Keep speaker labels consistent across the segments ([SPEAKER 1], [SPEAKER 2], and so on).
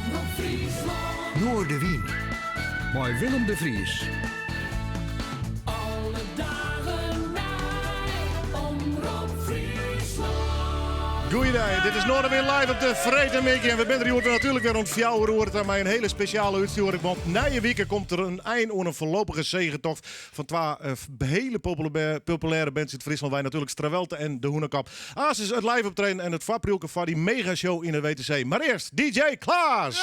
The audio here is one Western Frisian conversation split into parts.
[SPEAKER 1] Omrop Fryslân.
[SPEAKER 2] Noardewyn mei Willem de Vries.
[SPEAKER 1] Alle dagen nei Omrop Fryslân.
[SPEAKER 3] Goeiedei, dit is Noardewyn live op de freedtemiddei. En we binne der hjoed natuerlik wer om fjouwer oere ta mei in hiele spesjale útstjoering. Want nije wike komt der in ein oan in foarlopige segetocht fan twa hiele populêre bands út Fryslân wei. Natuerlik Strawelte en De Hûnekop. Aansens it live optreden en it foarpriuwke foar dy megashow yn it WTC. Mar earst DJ Klaas!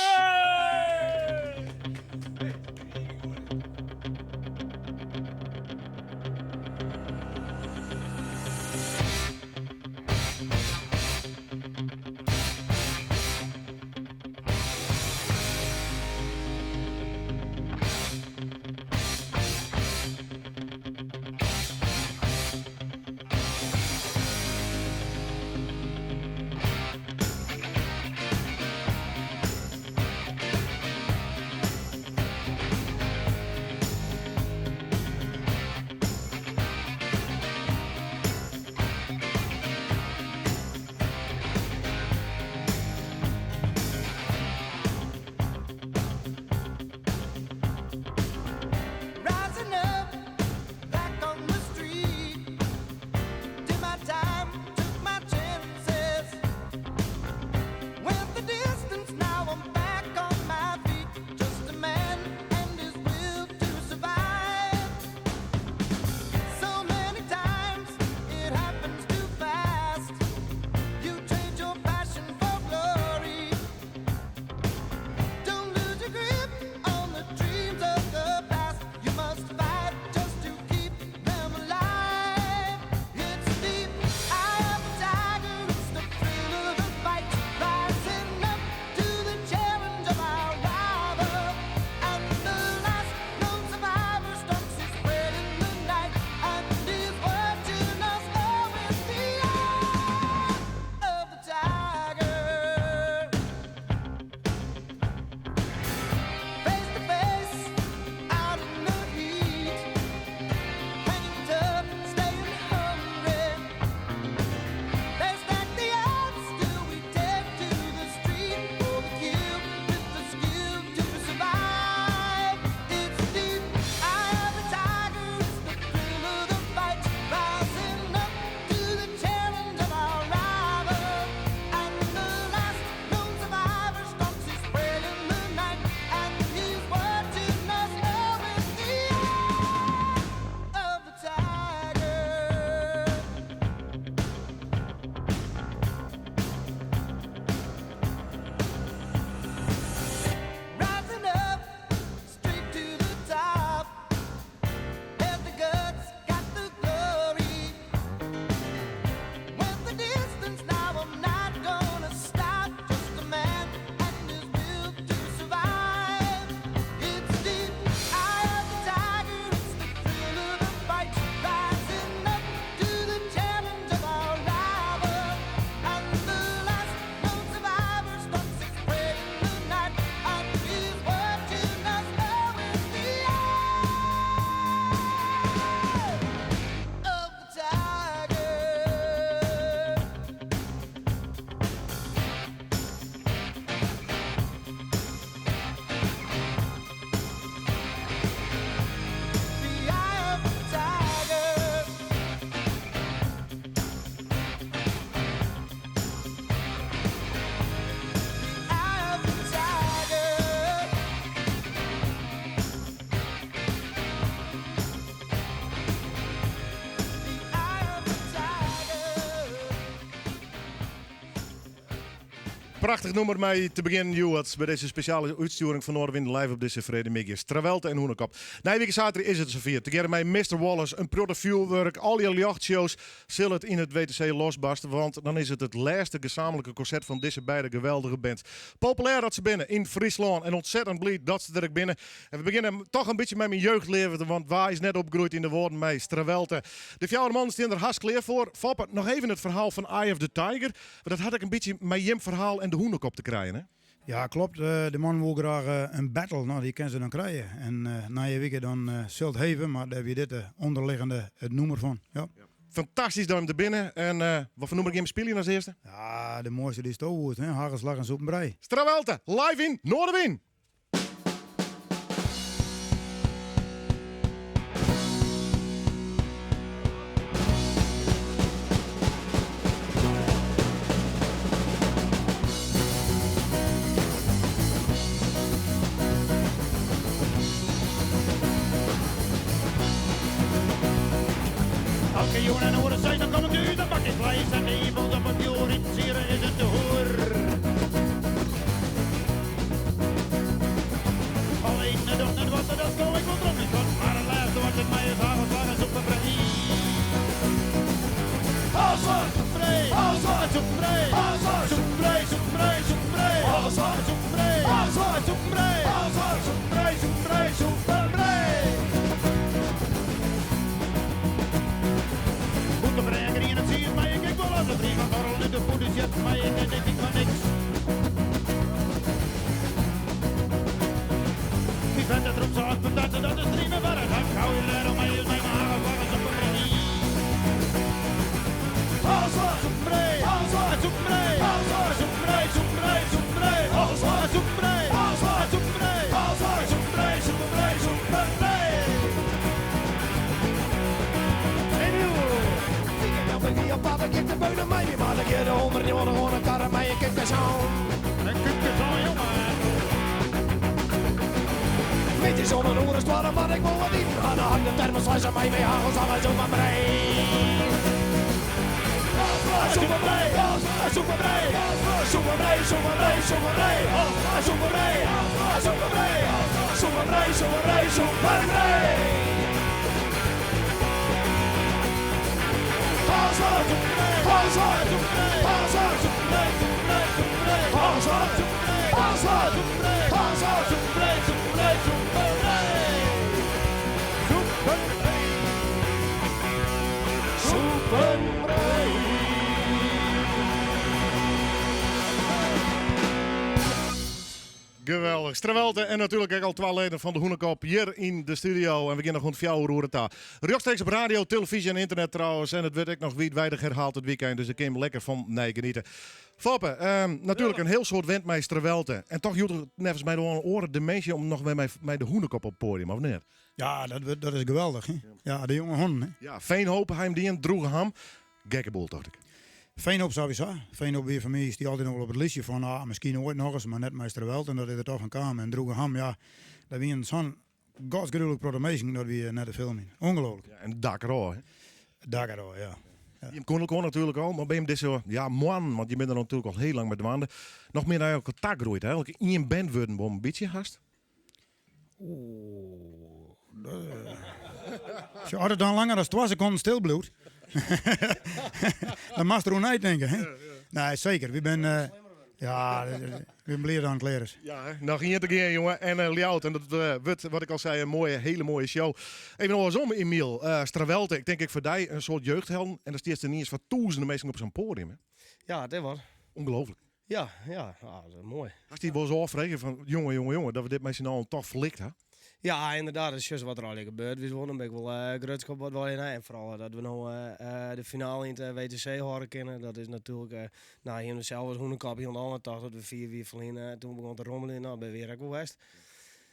[SPEAKER 3] Prachtich nûmer mei te begjinnen hjoed by dizze spesjale útstjoering fan Noardewyn live op dizze freedtemiddei. Strawelte en Hûnekop. Nije wike saterdei is it safier. Tegearre mei Mister Wallace, in protte fjoerwurk, allegear ljochtshows sil it yn it WTC losbarste, want dan is it it lêste gesaamlike konsert fan dizze beide geweldige bands. Populêr dat se binne yn Fryslân en ontzettend bliid dat se der ek binne. En we begjinne toch in bytsje mei myn jeugdleafde, want wa is net opgroeid yn de Wâlden mei Strawelte? De fjouwer mannen stean der hast klear foar. Foppe, noch even it ferhaal fan Eye of the Tiger, want dat hat ek in bytsje mei jim ferhaal en de hûnekop te krijen, hè?
[SPEAKER 4] Ja, klopt. De man woe graach in battle. No, dy kin se dan krije. En nije wike dan sil it heve, mar dêr wie dit de ûnderliggende it nûmer fan. Ja.
[SPEAKER 3] Fantastysk dat jim der binne. En wat foar nûmer gean we spyljen as earste?
[SPEAKER 4] Ja, de moaiste dy'tst woest, hè? Hagelslag en soepenbrij.
[SPEAKER 3] Strawelte, live yn Noardewyn!
[SPEAKER 5] Elke jûn in oere seis, dan kom ik thús, dan bak ik fleis en ivels op it fjoer, itensiede is in te hoer. Al eten docht net wat, dat sko ik wol troch myn fuot, mar it lêste wat ik mei is hagelslag en soepenbrij. Hagelslag, soepenbrij, hagelslag, soepenbrij, hagelslag, soepenbrij, soepenbrij, soepenbrij, hagelslag, soepenbrij, hagelslag, soepenbrij, hagelslag, soepenbrij, soepenbrij, soepenbrij. Bûterbrij en griene tsiis mei ik ek wol as de Fries, want borrel út de pûde sjit mei ik net, ik fyt mar niks. Myn fette troep sa as patat, dat is strime foar it hak. Hou je dêrom mei is mei mei hagelslag en soepenbrij. Hagelslag, soepenbrij, hagelslag, soepenbrij, hagelslag, soepenbrij, soepenbrij, soepenbrij, hagelslag, soepenbrij, hagelslag, soepenbrij, hagelslag, soepenbrij, soepenbrij, soepenbrij. Emiel!
[SPEAKER 6] Ik wie op pad, ik de beunen mei my, mar ik hear de 190 oan 'e karre mei in kipke soan.
[SPEAKER 5] In kipke soan, jonge.
[SPEAKER 6] Middeis om in oere as tolve, mar ik wol wat iten ha, dan ha ik de termos fleis mei mei hagelslag en soepenbrij. Soepenbrij, soepenbrij, soepenbrij, soepenbrij, soepenbrij, soepenbrij, soepenbrij, soepenbrij, soepenbrij, soepenbrij.
[SPEAKER 3] Geweldich. Strawelte en natuerlik ek al twa leden fan de Hûnekop hjir yn de studio. En we gean noch oant fjouwer oere ta. Rjochtstreeks op radio, televyzje en ynternet trouwens. En it wurdt ek noch wiidweidich herhaald it wykein, dus dêr kin jim lekker fan neigeniete. Foppe, natuerlik in hiel soad wend mei Strawelte. En toch jout it neffens my wol in oare diminsje om noch wer mei de Hûnekop op it poadium, of net?
[SPEAKER 4] Ja, dat is geweldich. Hè? Ja, de jonge honden. Hè?
[SPEAKER 3] Ja, Veenhoop, ha jim dien, Droegeham. Gekke boel, tocht ik.
[SPEAKER 4] Veenhoop sawiesa. Veenhoop wie foar my stie altyd noch wol op it listje fan ah, miskien oait nochris, mar net mei Strawelte en dat is der toch fan kaam. En Droegeham, ja, dat wienen sa'n godsgruwlik protte minsken, dat wie net te filmjen. Ongelooflik.
[SPEAKER 3] Ja, en it dak derôf, hè?
[SPEAKER 4] It dak derôf, ja.
[SPEAKER 3] Ja. Jim koene elkoar natuerlik al, mar by jim dizze, ja, moannen, want jim binne der natuerlik al hiel lang mei dwaande, noch mear nei elkoar ta groeid, hè? Eigentlik ien band wurden wol in bytsje hast.
[SPEAKER 4] Oeh, As it dan langer as twa sekonden stil bliuwt, dan moatst deroer neitinke. Hè? Nee, seker. Wy binne, ja, wy binne bliid dat it klear is.
[SPEAKER 3] Ja, hè? Noch ien te gean, jonge. En Ljouwert. En dat wurdt, wat ik al sei, in moaie, hiele moaie show. Even oarsom, Emiel. Strawelte, ik tink ek foar dy in soart jeugdhelden. En dan stiest yniens foar tûzenen minsken op sa'n poadium. Hè?
[SPEAKER 7] Ja, dat is wat.
[SPEAKER 3] Ongelooflik.
[SPEAKER 7] Ja, ja, ah, dat is moai.
[SPEAKER 3] Hast dy wolris ôffrege fan, jonge, jonge, jonge, dat we dit mei syn allen toch flikt ha?
[SPEAKER 7] Ja, ynderdaad. As sjochst wat der allegear gebeurd is, dan bin ik wol grutsk op wat wy ha. En foaral dat we no de finale yn it WTC hâlde kinne. Dat is natuerlik, no, hiene we sels as Hûnekop hielendal net tocht dat we 4 jier ferlyn toen begûn te rommeljen, no, binne we hjir ek wol west.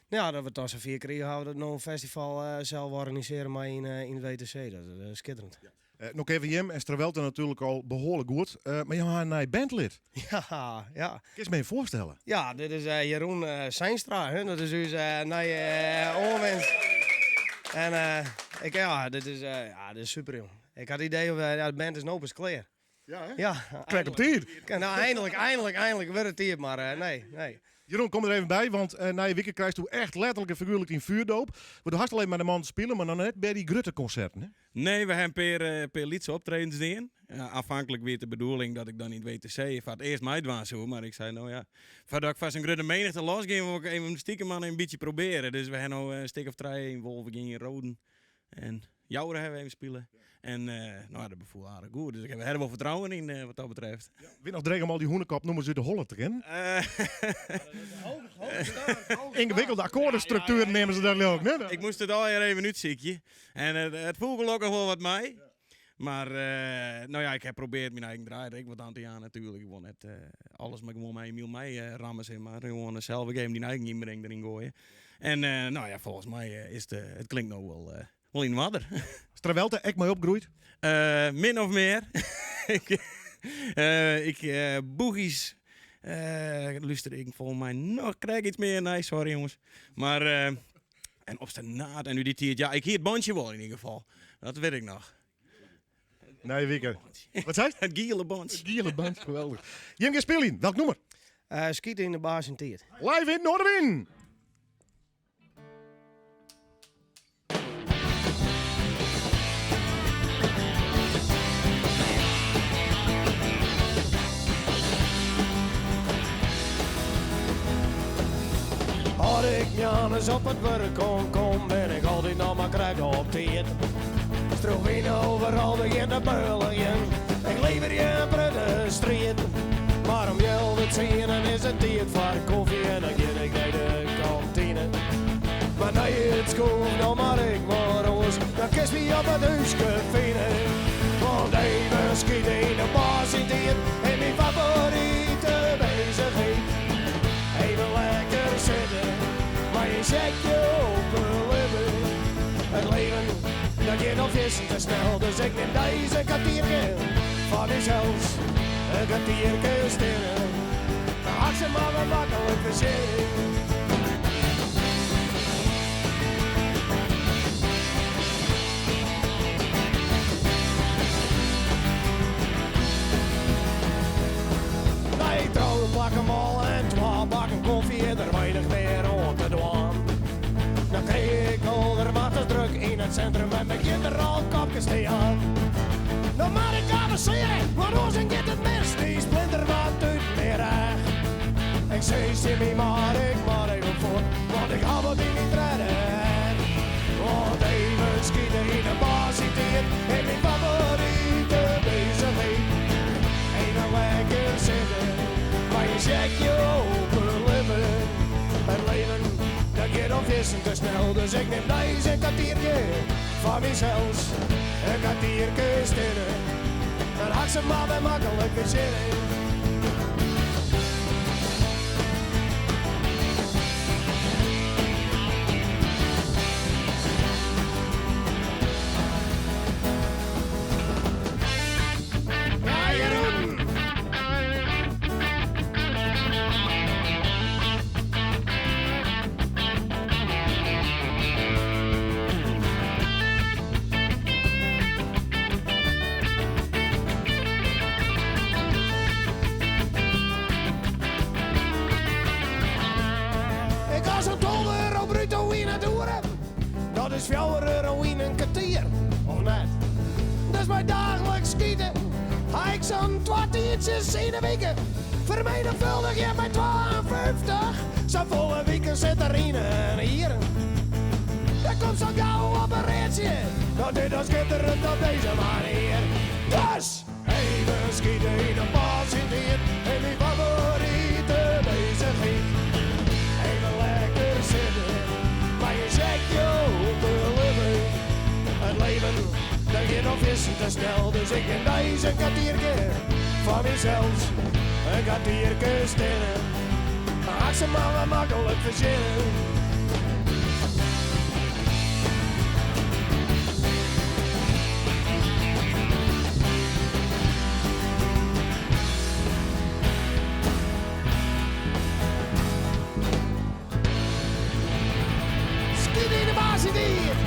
[SPEAKER 7] Ja, dat we it dan safier krigen hawwe dat we no in festival sels organisearje mei yn it WTC. Dat is skitterend.
[SPEAKER 3] No kenne we jim en Strawelte natuerlik al behoarlik goed, mar jim ha in nij bandlid.
[SPEAKER 7] Ja, ja.
[SPEAKER 3] Kinst my even foarstelle?
[SPEAKER 7] Ja, dit is Jeroen Seinstra, hè? Dat is ús nije oanwinst. En ik, ja, dit is, ja, dit is super, jong. Ik ha it idee, ja, de band is no pas klear.
[SPEAKER 3] Ja, hè?
[SPEAKER 7] Ja.
[SPEAKER 3] Krekt op tiid.
[SPEAKER 7] Nou, eindelijk, eindelijk, eindelijk wurdt it tiid, mar nee, nee.
[SPEAKER 3] Jeroen, kom der even by, want nije wike krijst echt letterlik en figuerlik dyn fjoerdoop. Want do hast al even mei de mannen spile, mar noch net by dy grutte konserten, hè?
[SPEAKER 8] Nee, we ha in pear lytse optredens dien. Aanvankelijk wie it de bedoeling dat ik dan yn it WTC foar it earst meidwaan soe, mar ik sei, no ja, foardat ik foar sa'n grutte menigte losgean, wol ik even stiekem mar in bytsje probearje. Dus we ha no in stik of trije yn Wolvegea, yn Roden en Joure ha we even spile. En no ja, dat befoel aardich goed, dus ik ha der wol fertrouwen yn wat dat betreft.
[SPEAKER 3] Wie noch dreech om al dy hûnekopnûmers út de holle te kinnen? Yngewikkelde akkoardestruktueren neame se dat leau ik, net?
[SPEAKER 8] Ik moast it allegear even útsykje. En it foel gelokkich wol wat mei. Mar no ja, ik ha probearre myn eigen draai der ek wat oan te jaan natuerlik. Ik wol net alles mar gewoan mei Emiel mei ramme, sis mar. Gewoan sels ek even dyn eigen ynbring deryn goaie. En no ja, folgens my is it, it klinkt no wol, wol yn oarder.
[SPEAKER 3] Strawelte ek mei opgroeid?
[SPEAKER 8] Min of mear. Ik, Boogies lúster ik folgens my noch krekt iets mear nei, sorry jonges. Mar, en Obstinaat en út dy tiid, ja, ik hie it bandje wol yn ieder gefal. Dat wit ik noch.
[SPEAKER 3] Nije wike. Wat seist?
[SPEAKER 8] It giele bandje.
[SPEAKER 3] It giele bandje, geweldich. Jim gean spyljen. Welk nûmer?
[SPEAKER 7] Skite yn de baas syn tiid.
[SPEAKER 3] Live yn Noardewyn!
[SPEAKER 6] As ik moarns op it wurk oankom, bin ik altyd noch mar krekt op tiid. Strûchwyn overal begjint te beuljen, ik leverje in protte striid. Mar om healwei tsienen is it tiid foar kofje en dan gean ik nei de kantine. Mar nei it skoft, dan moat ik mar oars, dan kinst my op it húske fine. Want even skite yn de baas syn tiid is myn favorite beuzichheid. Even lekker sitte, mei in sjekje op 'e lippen. It leven, dat giet al fierstente snel, dus ik nim deis in kertierke foar mysels. In kertierke stinne, dan ha ik se mar wer maklik fersinne. Nei trije plakken bôle en twa bakken kofje is der weinich mear oan te dwaan. Dan krij ik alderwachtens druk yn it sintrum en begjint der al kopkes te jaan. No moat ik avensearje, want oars dan giet it mis, dy splinter wat út myn rêch. Ik sis tsjin myn maat, ik moat even fuort, want ik ha wat yn myn tredde each. Want even skite yn de baas syn tiid is myn favorite beuzichheid. Even lekker sitte, mei in sjekje op 'e lippen. It leven, dat giet al fierstente snel, dus ik nim deis in kertierke foar mysels. In kertierke stinne, dan ha ik se mar wer maklik fersinne. Ja, Jeroen! Ik ha sa'n 12 euro bruto yn it oere. Dat is fjouwer euro yn in kertier, of net? Dus mei daagliks skite ha ik sa'n twa tientsjes yn 'e wike. Fermenigfuldigje mei 52, safolle wiken sit der yn in jier. Dan komst al gau op in readsje, dat is dan skitterend op dizze manier. Dus even skite yn de baas syn tiid is myn favorite beuzichheid. Even lekker sitte mei in sjekje op de lippen. It leven dat giet al fierstente snel, dus ik nim deis in kertierke foar mysels. In kertierke stinne, dan ha ik se mar wer maklik fersinne. Skyt yn de baas syn tiid!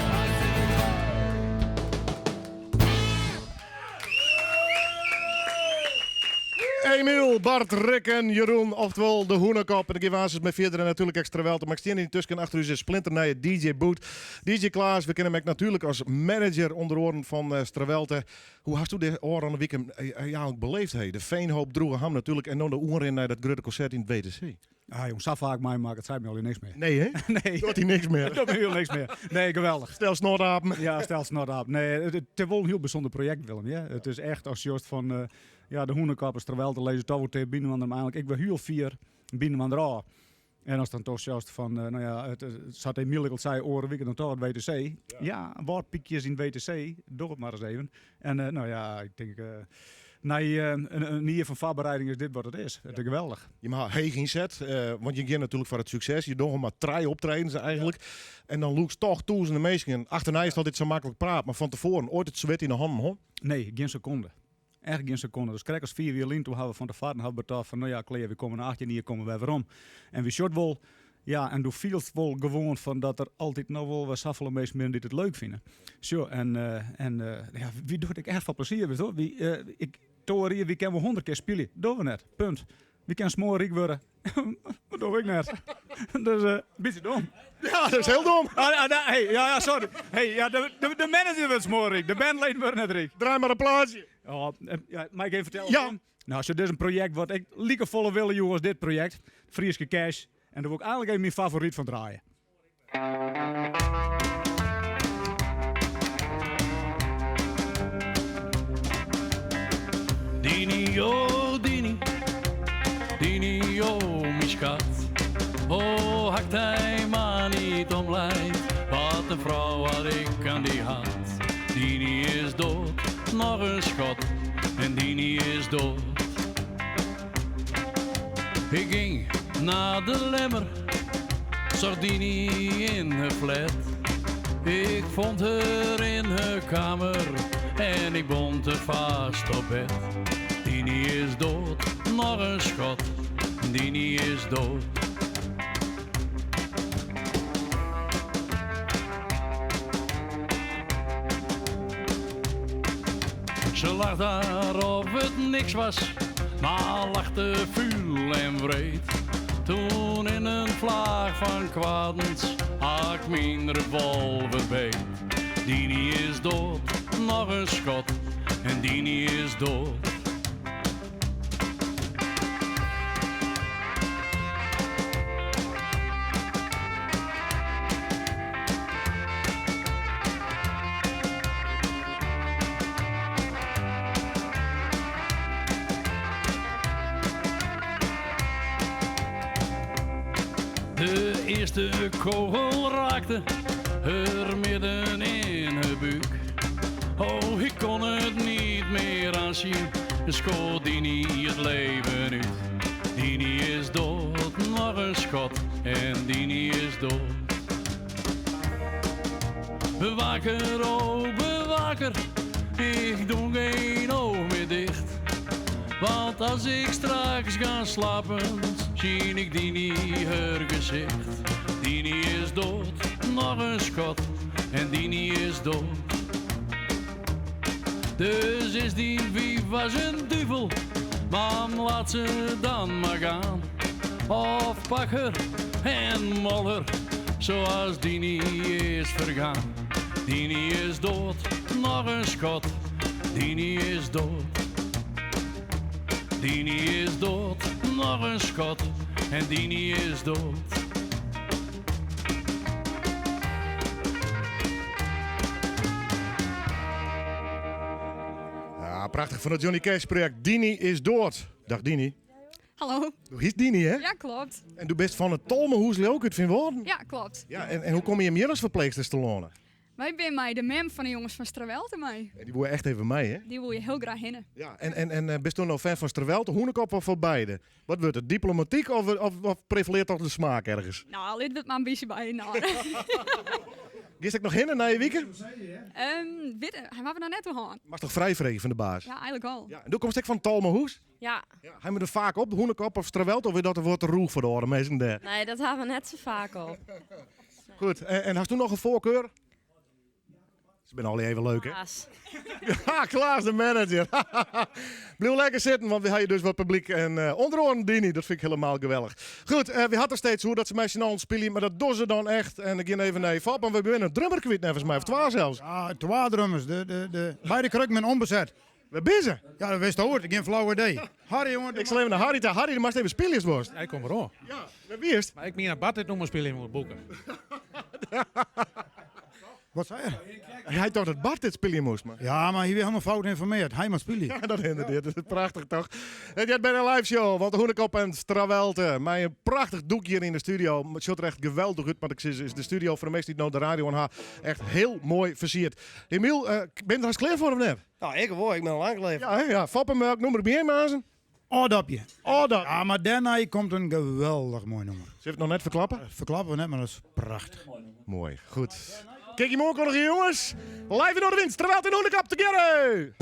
[SPEAKER 3] Emiel, Bart, Rick en Jeroen, oftewol de Hûnekop. En dan gean we aansens mei fierder en natuerlik ek Strawelte. Mar ik stean yntusken achter ús splinternije DJ-booth. DJ Klaas, we kenne him ek natuerlik as manager ûnder oaren fan Strawelte. Hoe hasto de ôfrûne wiken eigentlik beleefd? Hey, de Veenhoop Droegeham natuerlik en no de oanrin nei dat grutte konsert yn it WTC.
[SPEAKER 9] Ah, jong, sa faak meimakke, it seit my al niks mear.
[SPEAKER 3] Nee, hè?
[SPEAKER 9] Nee.
[SPEAKER 3] Docht dy niks mear.
[SPEAKER 9] Docht my hiel niks mear. Nee, geweldich.
[SPEAKER 3] Stel snotapen.
[SPEAKER 9] Ja, stel snotapen. Nee, it is wol in hiel bysûnder projekt, Willem. Ja? It is echt as sjochst fan uh, ja, de Hûnekoppers, Strawelte lizze toch wol ticht by inoar, mar eigentlik ek wer hiel fier by inoar ôf. En as dan toch sjochst fan, no ja, it, sa't Emiel ek al sei, oare wike dan toch it WTC. Ja, wâldpykjes yn it WTC, doch it mar ris even. En no ja, ik tink, nei in jier fan foarbereiding is dit wat it is. It is geweldich.
[SPEAKER 3] Je ha heech ynset, want je gean natuerlik foar it sukses. Je dogge mar trije optredens eigentlik. En dan lûkst toch tûzenen minsken. Achternei is it altyd sa maklik praat, mar fan tefoaren, oait it swit yn de hannen hân?
[SPEAKER 9] Nee, gjin sekonde. Echt gjin sekonde. Dus krekt as 5 jier lyn, toen hawwe we fan tefoaren hawwe we betocht fan, no ja, klear, wy komme nei 18 jier komme wy werom. En wy sjocht wol, ja, en do fielst wol gewoan fan dat der altyd noch wol wer safolle minsken binne dy't it leuk fine. Sjoch, en, en ja, wy dogge it ek echt foar plezier, witst wol. Wy, ik, teory, wy kinne wol 100 kear spylje. Dogge we net. Punt. Wy kinne smoarryk wurde. Dat doch ik net. Dus in bytsje dom.
[SPEAKER 3] Ja, dat is hiel dom.
[SPEAKER 9] Ah, ah, hey, ja, ja, sorry. Hey, ja, de manager wurdt smoarryk, de bandleden wurde net ryk.
[SPEAKER 3] Draai mar in plaatsje.
[SPEAKER 9] Oh, ja, mei ik even fertelle?
[SPEAKER 3] Ja.
[SPEAKER 9] Nou, so, dit is in projekt wat ik like folle wille joech as dit projekt. Fryske Cash. En dêr wol ik eigentlik even myn favoryt fan draaie.
[SPEAKER 1] Dini, oh Dini, Dini, oh mijn schat. Oh, hakt hij maar niet om leid. Wat een vrouw had ik aan die had. Dini is dood, nog een schot. En Dini is dood. Ik ging naar de Lemmer, zag Dini in haar flat. Ik vond haar in haar kamer en ik bond haar vast op bed. Dini is dood, nog een schot, Dini is dood. Ze lag daar of het niks was, maar lachte vuil en wreed. Toen in een vlaag van kwaadens had ik mijn revolver beet. Dini is dood, nog een schot, en Dini is dood. De eerste kogel raakte haar midden in haar buik. Oh, ik kon het niet meer aanzien. Schoot Dini het leven uit. Dini is dood, nog een schot en Dini is dood. Bewaker, oh bewaker, ik doe geen oog meer dicht. Want als ik straks ga slapen, zie ik Dini haar gezicht. Dini is dood, nog een schot en Dini is dood. Dus is die wief was een duivel, man laat ze dan maar gaan. Of pak haar en mol haar, zoals Dini is vergaan. Dini is dood, nog een schot, Dini is dood. Dini is dood, nog een schot en Dini is dood.
[SPEAKER 3] Ja, prachtich fan it Johnny Cash projekt Dini is dood. Dag Dini.
[SPEAKER 10] Hallo.
[SPEAKER 3] Do hietst Dini, hè?
[SPEAKER 10] Ja, klopt.
[SPEAKER 3] En do bist fan it Tolmehûs leau ik út Feanwâlden?
[SPEAKER 10] Ja, klopt.
[SPEAKER 3] Ja, en hoe komme jim hjir as ferpleechsters telâne?
[SPEAKER 10] Wy binne mei de mem fan de jonges fan Strawelte mei.
[SPEAKER 3] En dy woe echt even mei, hè?
[SPEAKER 10] Dy woe hjir hiel graach hinne.
[SPEAKER 3] Ja, en bisto no fan fan Strawelte, Hûnekop of foar beide? Wat wurdt it, diplomatyk of prevaleert toch de smaak ergens?
[SPEAKER 10] Nou, lit it mar in bytsje byinoar.
[SPEAKER 3] Giest ek noch hinne nije wike?
[SPEAKER 10] Wit, hawwe we noch net oer hân.
[SPEAKER 3] Moatst toch frij freegje fan de baas?
[SPEAKER 10] Ja, eigentlik al.
[SPEAKER 3] Ja, en do komst ek fan Tolmehûs?
[SPEAKER 11] Ja.
[SPEAKER 3] Ja, hawwe we der faak op, de Hûnekop of Strawelte, of is dat wat te rûch foar de oare minsken dêr?
[SPEAKER 11] Nee, dat hawwe we net sa faak op.
[SPEAKER 3] Goed, en hast do noch in foarkar? Se binne allegear even leuk, hè?
[SPEAKER 11] Klaas.
[SPEAKER 3] Ja, Klaas de manager. Bliuw lekker sitten, want we ha hjir dus wat publyk. En ûnder oaren Dini, dat fyn ik hielendal geweldich. Goed, we ha der steeds oer dat se mei syn allen spylje, mar dat dogge se dan echt. En ik gean even nei Fop, want we binne in drummer kwyt neffens my, of twa sels.
[SPEAKER 4] Ja, twa drummers. De beide krukken binne ûnbeset.
[SPEAKER 3] Wêr binne se?
[SPEAKER 4] Ja, dat witst oait. Gjin flau idee. Harry, jonge.
[SPEAKER 3] Ik sil even nei Harry ta. Harry, do moatst even spylje ast wolst.
[SPEAKER 12] Ja, ik kom werom.
[SPEAKER 3] Ja, wêr wiest?
[SPEAKER 12] Mar ik mien dat Bart dit nûmer spylje moat boeken.
[SPEAKER 4] Wat sei er?
[SPEAKER 3] Hy tocht dat Bart dit spylje moast. Mar...
[SPEAKER 4] Ja, mar hy wie hielendal fout ynformearre. Hy moat spylje.
[SPEAKER 3] Ja, dat ynderdaad. Dat is prachtich toch? It heart by de live show, want de Hûnekop en Strawelte. Mei in prachtich doek hjir yn de studio. It sjocht der echt geweldich út, moat ik sizze. Is de studio foar de minsken dy't no de radio oan ha echt hiel moai fersierd. Emiel, uh, bin der hast klear foar of net?
[SPEAKER 7] Ja, ik wol. Ik bin al lang klear.
[SPEAKER 3] Ja, ja. Foppe, welk nûmer begjin aansen?
[SPEAKER 4] Ôfdopje.
[SPEAKER 3] Ôfdopje.
[SPEAKER 4] Ja, mar dêrnei komt in geweldich moai nûmer.
[SPEAKER 3] Sille we it noch net ferklappe?
[SPEAKER 4] Ferklappe we net, mar dat is prachtich.
[SPEAKER 3] Moai, goed. Kijk je oankondigje, jonges. Live yn Noardewyn, Strawelte en Hûnekop together!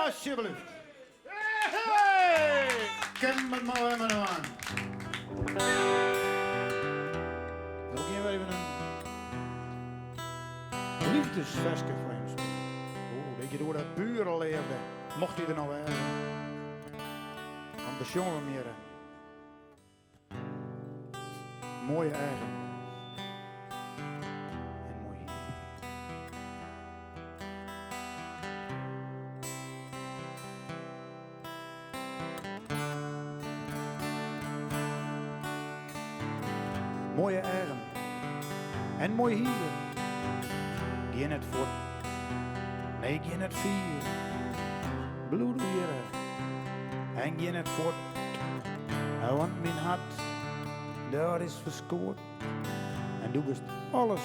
[SPEAKER 4] Alsjeblieft. Ken het maar even aan. Dan gean we even in leafdesferske foar jim spyljen. Oeh, dat giet oer de pure leafde. Mocht dy der noch wêze. Dan besjonge we mear. Moaie eagen. En moai hier. Moaie eagen en moai hier. Gean net fuort, nee gean net fier. Bliuw hjir en gean net fuort. Want myn hert, dat is ferskuord. En do bist alles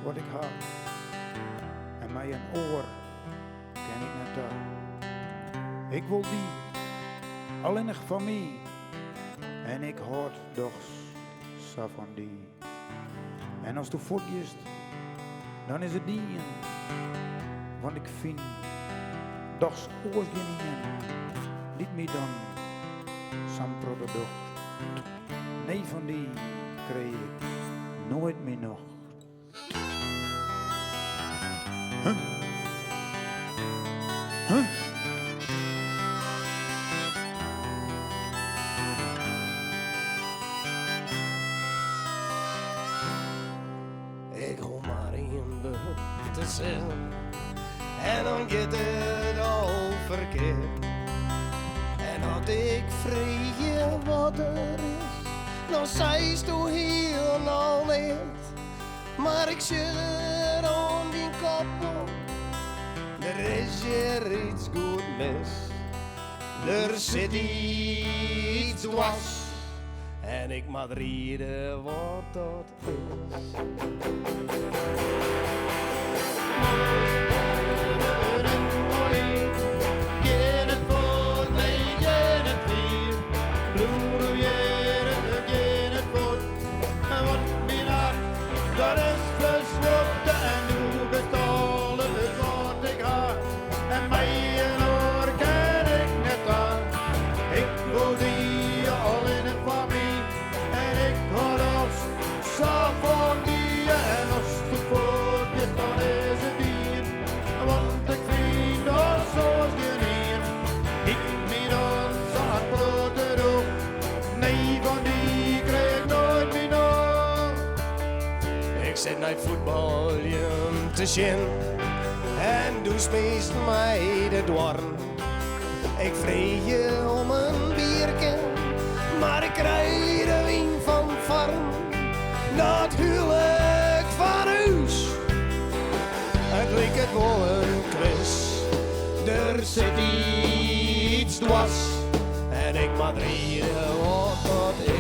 [SPEAKER 4] wat ik ha. En mei in oar kin ik net ta. Ik wol dy, allinnich foar my. En ik hâld dochs sa fan dy. En as do fuortgiest, dan is it dien. Want ik fyn dochs oars gjinien dy't my dan sa'n protte docht. Nee, fan dy krij ik noait myn nocht. Huh? Huh?
[SPEAKER 6] sizzen. En dan giet it al ferkeard. En as ik freegje wat der is, dan seisto hielendal neat. Mar ik sjoch it oan dyn kop wol, der is hjir iets goed mis. Der sit iets dwars en ik moat riede wat dat is. Ik sit nei fuotbaljen te sjen en do smiest my de doarren. Ik freegje om in bierke, mar ik krij de wyn fan foarren. Dat huwlik fan ús, it liket wol in kwis. Der sit iets dwars en ik moat riede wat dat is.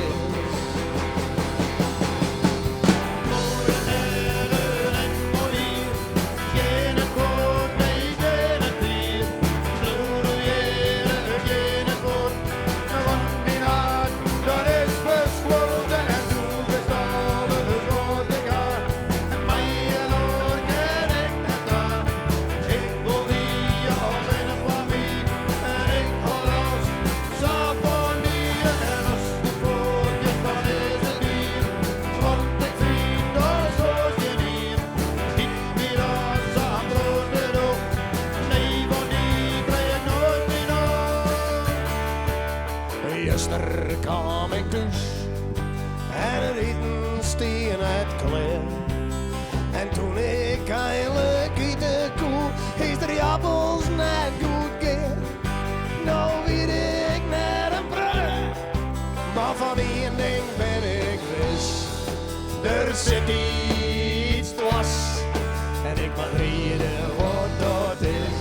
[SPEAKER 6] Juster kaam ik thús en it iten stie net klear. En toen ik einlik ite koe, is de appels net goed gear. No wit ik net in protte, mar fan ien ding bin ik wis. Der sit iets dwars en ik moat riede wat dat is.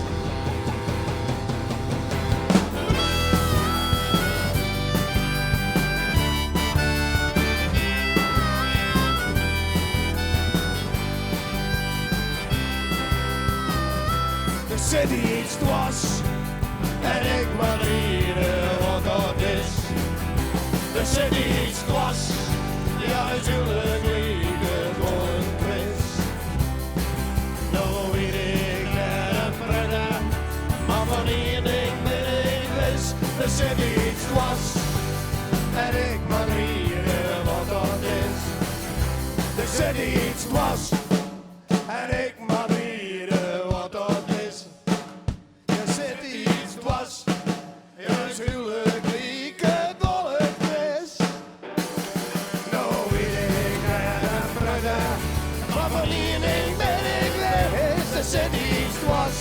[SPEAKER 6] Der sit iets dwars en ik moat riede wat dat is. Der sit iets dwars, ja ús huwlik liket wol in kwis. No wit ik net in protte, mar fan ien ding bin ik wis. Der sit iets dwars en ik moat riede wat dat is. Der sit iets dwars en ik moat riede wat dat is. Der sit iets dwars, ja ús huwlik liket wol in kwis. No wit ik net in protte, mar fan ien ding bin ik wis. Der sit iets dwars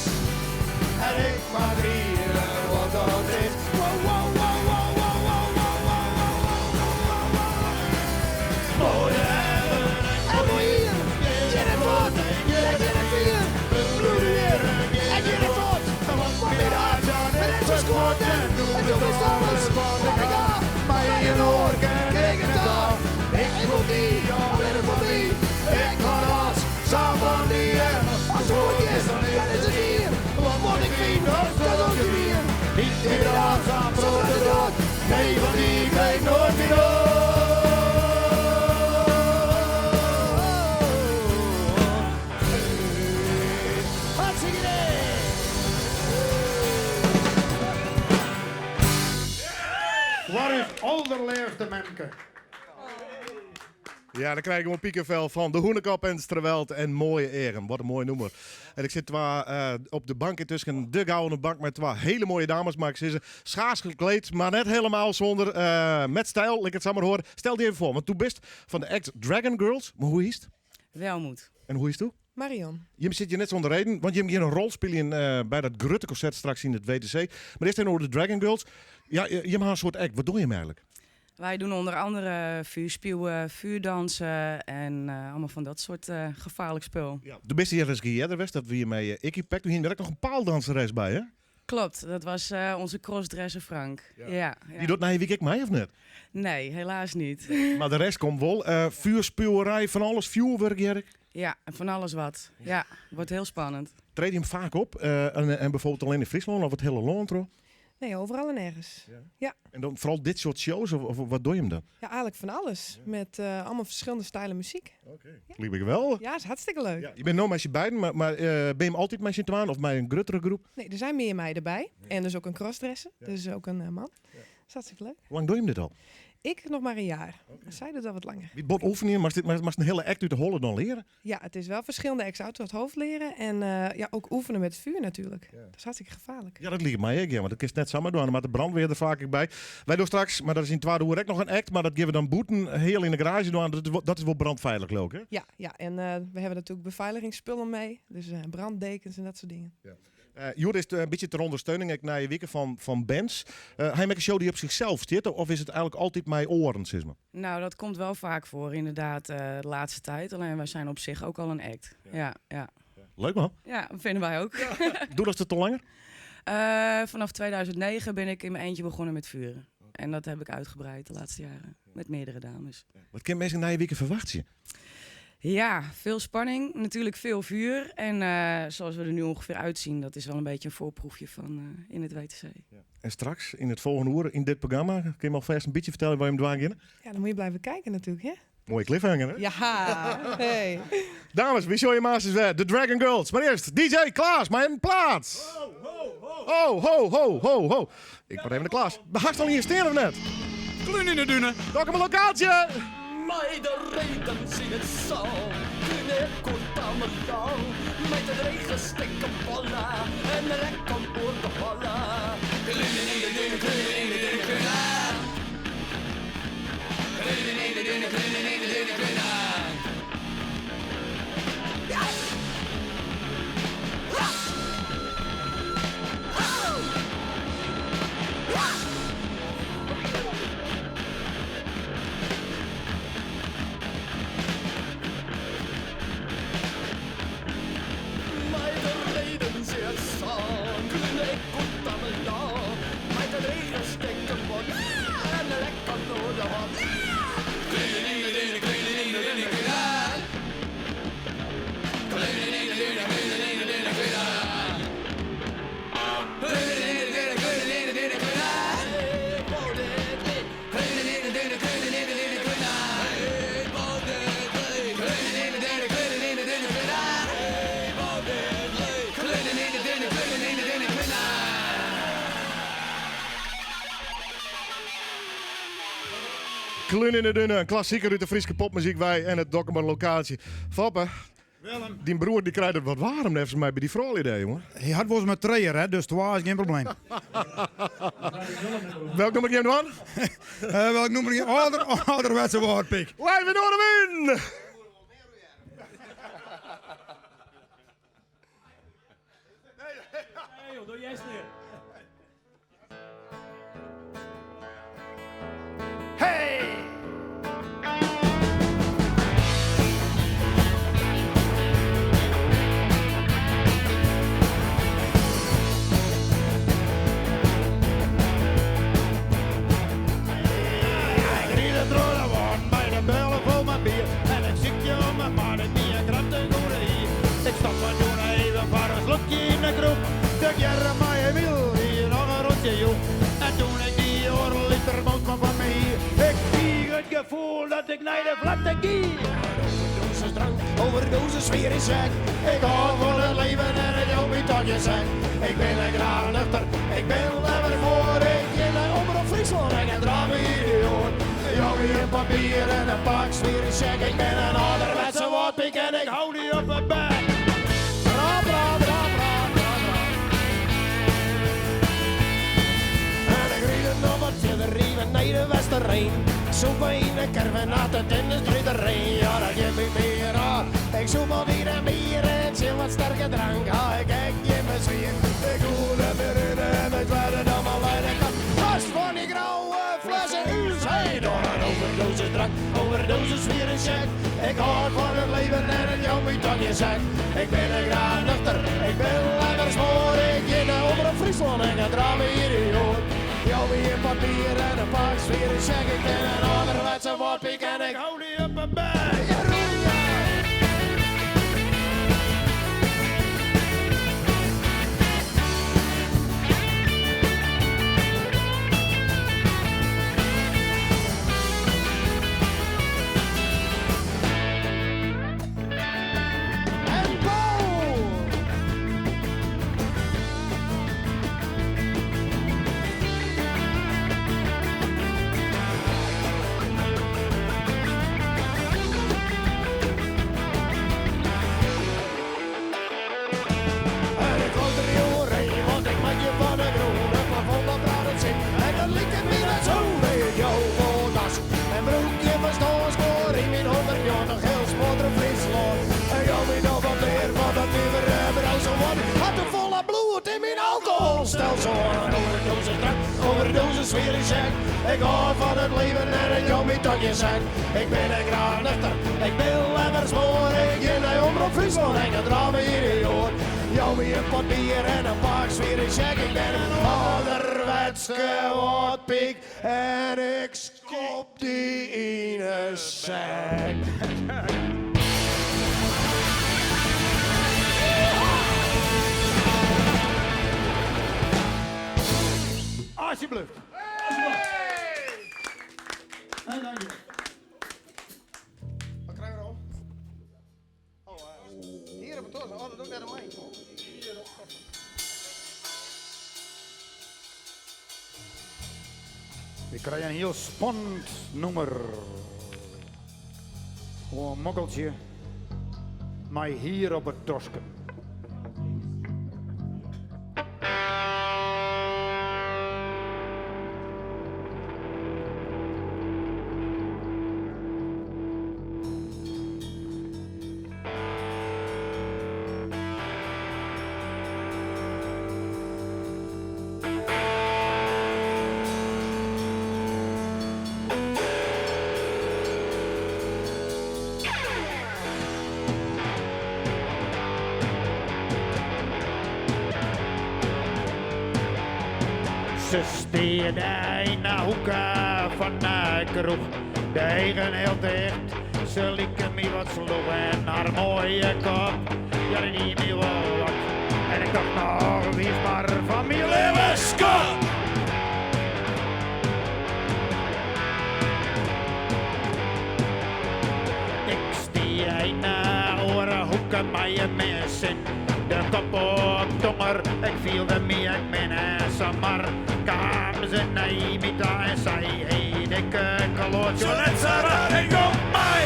[SPEAKER 6] en ik moat riede wat dat is. Wow, wow, wow, wow, wow, wow, wow, wow, wow, wow, wow, wow. Moaie en moai hier, gean net fuort, ja gean net fier. Bliuw hjir en gean net fuort. Want myn hert, dat is ferskuord en do bist alles wat ik ha. Mei in oar kin ik net oan. Ik wol dy allinnich foar my. Ik hâld dochs sa fan dy en ast fuortgiest, dan is it dien. Want wat ik fyn, dat is ûngemien. Hyt my dan sa'n protte drok. Nee, want dy krij ik noait mear op. Hartstikke idee!
[SPEAKER 5] Foar ús alderleafste memke.
[SPEAKER 3] Ja, dan krij ik gewoan pikevel fan de Hûnekop en Strewelt en Moaie Eagen. Wat in moai nûmer. En ik sit twa op de bank yntusken, de gouden bank mei twa hiele moaie dames, mei ik sizze. Schaars gekleed, mar net hielendal sûnder, met styl, lit ik it sa mar hoare. Stel dy even foar, want do bist fan de act Dragon Girls. Mar hoe hietst?
[SPEAKER 12] Welmoed.
[SPEAKER 3] En hoe hietsto?
[SPEAKER 12] Marion.
[SPEAKER 3] Jim sit hjir net sûnder reden, want jim gean in rol spyljen by dat grutte konsert straks yn it WTC. Mar earst even oer de Dragon Girls. Ja, jim ha in soart act. Wat dogge jim eigenlik?
[SPEAKER 13] Wij doen onder andere vuurspieuwen, vuurdansen en allemaal van dat soort gevaarlijk spul.
[SPEAKER 3] Ja. Do bist hjir ris earder west, dat wie mei Ikkie Pack. Doe hiene der ek noch in paaldanseres by, hè?
[SPEAKER 13] Klopt, dat was onze crossdresser Frank. Ja. Ja,
[SPEAKER 3] Dy docht nije wike ek mei, of net?
[SPEAKER 13] Nee, helaas niet.
[SPEAKER 3] Mar de rest komt wol. Vuurspuwerij, fan alles, fjoerwurk, hear ik.
[SPEAKER 13] Ja, van alles wat. Ja, wordt heel spannend.
[SPEAKER 3] Trede jim faak op? En bijvoorbeeld allinne yn Fryslân of it hiele lân troch?
[SPEAKER 12] Nee, overal en ergens. Ja.
[SPEAKER 3] En dan foaral dit soart shows, of wat dogge jim dan?
[SPEAKER 12] Ja, eigenlijk van alles. Met allemaal verschillende stijlen muziek.
[SPEAKER 3] Oké. Liket my geweldich.
[SPEAKER 12] Ja, is hartstikke leuk.
[SPEAKER 3] Ja, je bent no mei syn beiden, mar binne jim altyd mei syn twaen of mei in gruttere groep?
[SPEAKER 12] Nee, der zijn meer meiden bij. En dus ook een crossdresser. Dus ook een man. Dat is hartstikke leuk.
[SPEAKER 3] Hoe lang doe je hem dit al?
[SPEAKER 12] Ik nog maar een jaar. Zij doet al wat langer.
[SPEAKER 3] Wie bot oefenen, maar dit, maar een hele act uit de holle dan leren?
[SPEAKER 12] Ja, het is wel verschillende acts uit het hoofd leren. En ja, ook oefenen met het vuur natuurlijk. Dat is hartstikke gevaarlijk.
[SPEAKER 3] Ja, dat liket my ek, ja, want dat kinst net samar dwaan. Mar de brandweer der faak ek by. Wy dogge straks, mar dat is yn twadde oere ek noch in act, mar dat geane we dan bûten heel yn de garaazje dwaan. Dat is wol brandfeilich, leau ik, hè?
[SPEAKER 12] Ja, ja, en we hebben natuurlijk beveiligingsspullen mee. Dus branddekens en dat soort dingen.
[SPEAKER 3] Ja. Hjoed is it in bytsje ter ûndersteuning ek nije wike fan bands. Ha jim ek in show dy't op sichsels stiet of is it eigenlik altyd mei oaren, sis mar?
[SPEAKER 13] Nou, dat komt wel vaak voor, inderdaad, de laatste tijd. Alleen wij zijn op zich ook al een act. Ja, ja.
[SPEAKER 3] Leuk man.
[SPEAKER 13] Ja, vinden wij ook.
[SPEAKER 3] Ja. Doe dat het al langer?
[SPEAKER 13] Vanaf 2009 ben ik in mijn eentje begonnen met vuren. En dat heb ik uitgebreid de laatste jaren. Met meerdere dames.
[SPEAKER 3] Wat kinne minsken nije wike ferwachtsje?
[SPEAKER 13] Ja, veel spanning. Natuurlijk veel vuur. En zoals we er nu ongeveer uitzien, dat is wel een beetje een voorproefje van in het WTC.
[SPEAKER 3] Ja. En straks, in het volgende uur, in dit programma, kun je me alvast een beetje vertellen waar je hem dwaan giet?
[SPEAKER 12] Ja, dan moet je blijven kijken natuurlijk, hè?
[SPEAKER 3] Mooie cliffhanger, hè?
[SPEAKER 12] Ja, hey.
[SPEAKER 3] Dames, we show je masters weer. De Dragon Girls. Maar eerst DJ Klaas, mei in plaat.
[SPEAKER 5] Ho, ho, ho.
[SPEAKER 3] Ho, ho, ho, ho, ho. Ik word even de Klaas. Behast al hier steen of net?
[SPEAKER 8] Klun in de dunen.
[SPEAKER 3] Dokkumer Lokaaltsje.
[SPEAKER 14] Mei de redens yn it sân, klune ik oer Tamerlaan. Mei de drege stikken bolle en de rek om oer de holle. Klunen yn de dunen, klunen yn de dunen, klune. Klunen yn de dunen, klunen yn de dunen, klune. Ja! Ja! Au! Ja! Mei de redens yn it sân, klune ik oer Tamerlaan. Mei de drege stikken bolle en de rek om oer de holle. Klunen yn de dunen, klunen yn de dunen, klune. Klunen yn de dunen, klunen yn de dunen, klune. Klunen yn de dunen, klunen yn de dunen, klune. Ik wol dit liet. Klunen yn de dunen, klunen yn de dunen, klune. Ik wol dit liet. Klunen yn de dunen, klunen yn de dunen, klune. Ik wol dit liet. Klunen yn de dunen, klunen yn de dunen, klune.
[SPEAKER 3] Klun in de Dunen, in klassiker út de Fryske popmuzyk wei en it Dokkumer Lokaaltsje. Foppe,
[SPEAKER 4] Willem.
[SPEAKER 3] dyn broer dy krijt it wat waarm neffens my by dy froulju dêr, jonge.
[SPEAKER 4] Hy hat wolris mei trije ret, dus twa is gjin probleem.
[SPEAKER 3] Welk nûmer gean we dwaan?
[SPEAKER 4] Welk nûmer gean Âlder, âlderwetse Wâldpyk.
[SPEAKER 3] Live yn Noardewyn!
[SPEAKER 5] Nee joh, doe jij het. Hey! Ik ried it troch de wâlden mei de beulen fol mei bier. En ik sykje om 'e mar, it wie in grutte goede hier. Ik stopte doe even foar in slokje yn de kroech. Tegearre mei Emiel die noch in rûntsje joech. En doe't ik dy oardel liter mout mar foar my hie. Ik krige it gefoel dat ik nei de flakte gie.
[SPEAKER 6] Overdosis drank, overdosis sfeer is sek. Ik hou van het leven en het jout my toch gjin sek. Ik bin net graach nuchter, ik bin leaver foar. Ik gean nei Omrop Fryslân en ik draach my idioat. Jou my in papier en in pak swier in sjek. Ik bin in âlderwetse Wâldpyk en ik hou dy op 'e bek. Bra, bra, bra, bra, bra, bra. En ik ried it noch wat fierder, even nei de Westereen. Sûpe yn de caravan achter in de strjitte. Ja, dat giet my mear oan. Ik sûp altyd en mear. sterke drank ha ik ek gjin beswier. Ik hoech net mear rinne en ik wêr dan mar leine kan. Vast van die grauwe flessen ús heen. Door een overdosis drank, overdosis weer een check. Ik hou van het leven en het jou moet dan je zak. Ik ben een graag nuchter, ik ben lekker smoor. Ik ga naar Omroep Friesland en ga draaien hier joh. Jou weer een papier en een pak sfeer een check. Ik ben een ouderwetse wortpiek en ik hou die op mijn bek. Ja, roeien. En Paul! En ik loop er heel heen, want ik maak je van de groene plafond dat praat het zin. En dat liep het me net zo, weet jou vol das. En broekje van stoorspoor in mijn 100 jaar nog heel smotter Friesland. En jou mijn nog wat meer van dat nieuwe brouwsel wordt. Had een volle bloed in mijn alcoholstelsel. Een overdosis drank, overdosis weer een check. Ik hou van het leven en het jou mijn tandje zak. Ik ben een graag nuchter, ik ben lekker smoor. Ik in de Omroep Friesland en ik draai me hier in hoor. Jou me een pot bier en een pak sfeer in check. Ik ben een ouderwetske wortpiek en ik skop die in een zak.
[SPEAKER 5] Alsjeblieft. Hey, dank je.
[SPEAKER 6] Wat krijgen we dan? Oh, hier op het torso. Oh, dat doe ik net aan mij.
[SPEAKER 5] We krijgen een heel spannend nummer. Gewoon een mokkeltje. Maar hier op het tosken. Ze steerde in de hoeken van de kroeg, de eigen heel dicht. Ze lieken me wat sloeg en haar mooie kop, ja die die me wel wat. En ik dacht nog, wie is maar van mijn leven skop. Ik stie in de oren hoeken bij je mensen. De kop op tonger, ik viel de mee, ik ben en zomaar kwam ze naar me daar en zei, hey, dikke kaloot, zo net Sarah, en kom mij.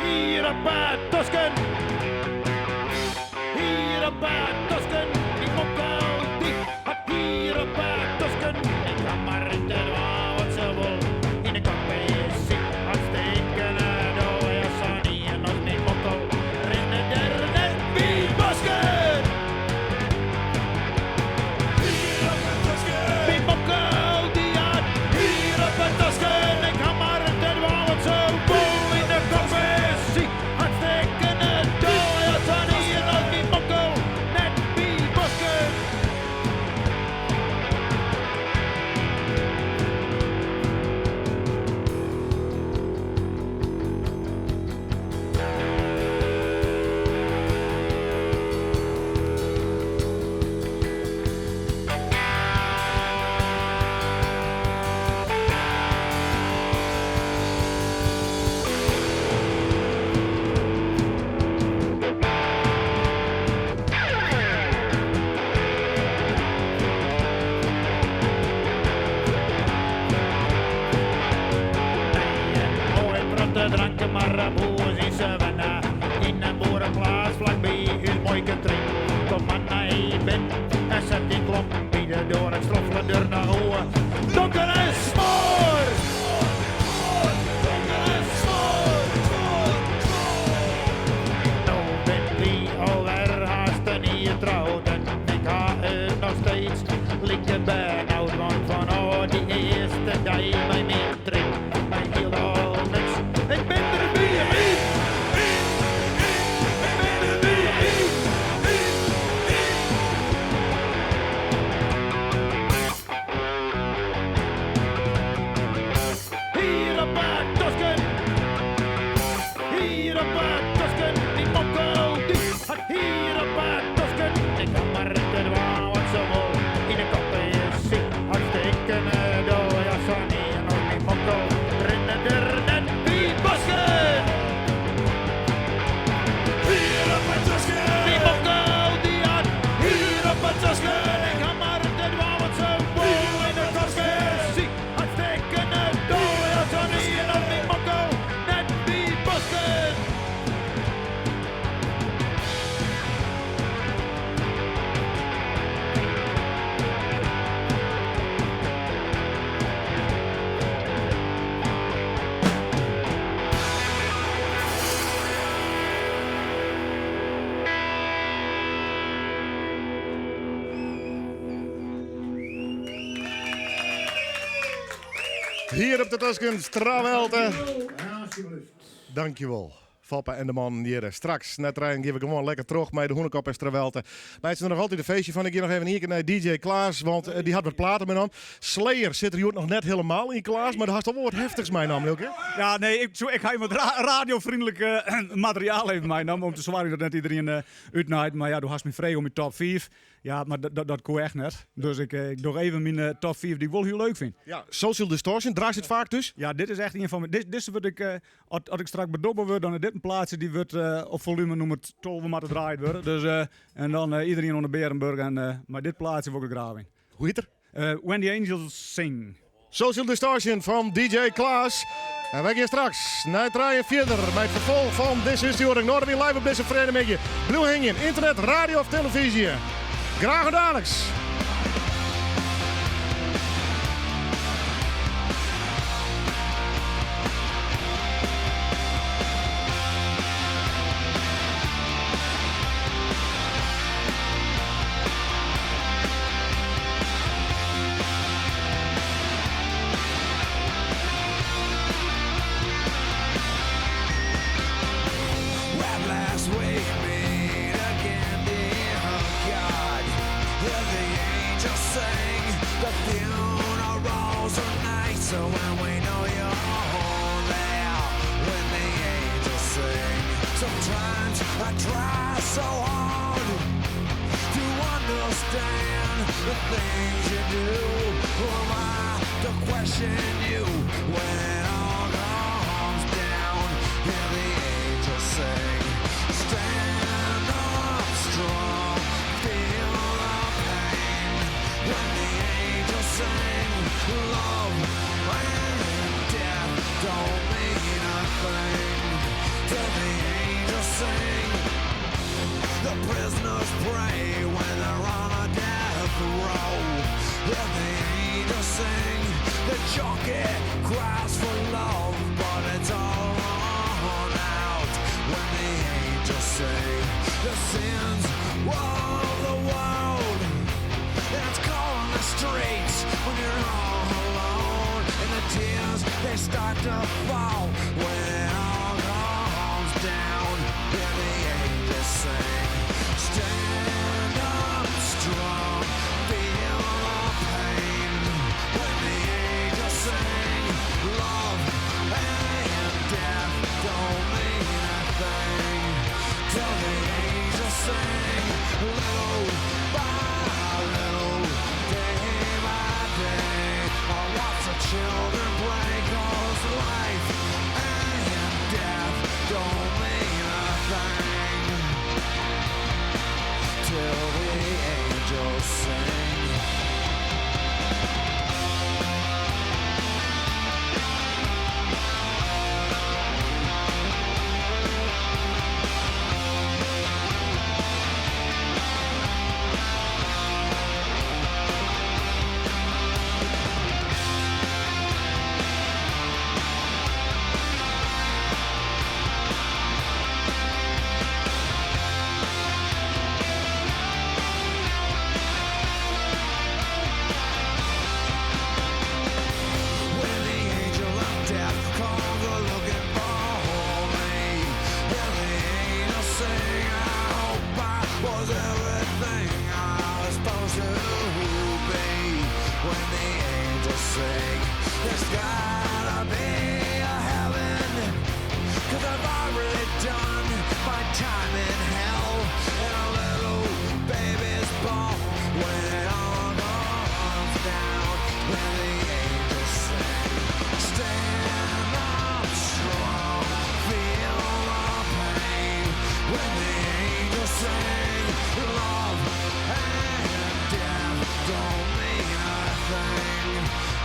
[SPEAKER 5] Hier op het Tosken. Hier op het Tosken. Die mokkel die had hier op het Tosken. Ik ga maar in de wat ze wil. In de kop is ik hartstikke door. Ja, Sunny en nog niet mokkel. Rennen der net wie basket. Hier op het Tosken. Die mokkel die had hier op het Tosken. Ik ga maar in de wat ze wil. In de kop is ik hartstikke Like benaud, want fanôf dy earste dei mei myn trip mei hielendal niks. Ik bin der by yn, yn, yn, ik bin der by yn, yn, yn. Hier op 'e tosken, hier op 'e tosken, dy mokkel dy hat hier op 'e tosken. Ik kan mar te dwaan wat se wol, yn 'e kop is sy hartstikke dol. Ja, sa'n ien as myn mokkel rinne der net by bosken. Hier op 'e tosken, dy mokkel dy hat hier op 'e tosken. Ik ha mar te dwaan wat se wol, yn 'e kop is sy hartstikke dol. Ja, sa'n ien as myn mokkel net by bosken.
[SPEAKER 3] Hier op de Tusken, Strawelte. Dankjewol. Foppe en de mannen hjir. Straks nei trijen gean we gewoan lekker troch mei de Hûnekop en Strawelte. Meitsje der noch altyd in feestje fan. Ik gean noch even ien kear nei DJ Klaas, want eh, dy hat wat platen meinaam. Slayer sit der hjoed noch net hielendal yn, Klaas, mar do hast al wol wat heftichs meinaam, Lilke.
[SPEAKER 9] Ja, nee, ik ha wat radiofreundelijk materiaal even meinaam om te soargjen dat net iderien útnaait. Mar ja, do hast my frege om myn top 5. Ja, mar dat koe echt net. Dus ik doch even myn top 5 dy't ik wol hiel leuk fyn.
[SPEAKER 3] Ja, Social Distortion, draaist it faak thús?
[SPEAKER 9] Ja, dit is echt ien fan myn. Dizze wurd ik, as ik straks bedobbe wurd, dan is dit in plaatsje dy wurdt op folume nûmer 12 moatte draaid wurde. Dus, en dan iderien oan de Bearenburch en mei dit plaatsje wol ik de graaf yn.
[SPEAKER 3] Hoe hjit er?
[SPEAKER 9] When the Angels Sing.
[SPEAKER 3] Social Distortion fan DJ Klaas. En wy gean straks nei trijen fierder mei it ferfolch fan dizze útstjoering Noardewyn Live op dizze freedtemiddei. Bliuw hingjen, ynternet, radio of televyzje. Graach oant daliks.
[SPEAKER 14] At last we meet again, dear God. Hear the angels sing, the funerals are night. So when we know you're there, when the angels sing. Sometimes I try so hard to understand the things you do. Who am I to question you when it all comes down? Hear the angels sing. Stand up strong, feel the pain. When the angels sing, love and death don't mean a thing. Till the angels sing. The prisoners pray when they're on a death row. Hear the angels sing. The junkie cries for love, but it's all run out when the angels sing. The sins of the world. And it's calling the streets when you're all alone. And the tears, they start to fall when it all comes down. Hear the angels sing. Stand up strong, feel the pain. When the angels sing, love and death don't mean a thing. Till the angels sing, little by little, day by day. I watch the children play, 'cause life and death don't mean a thing.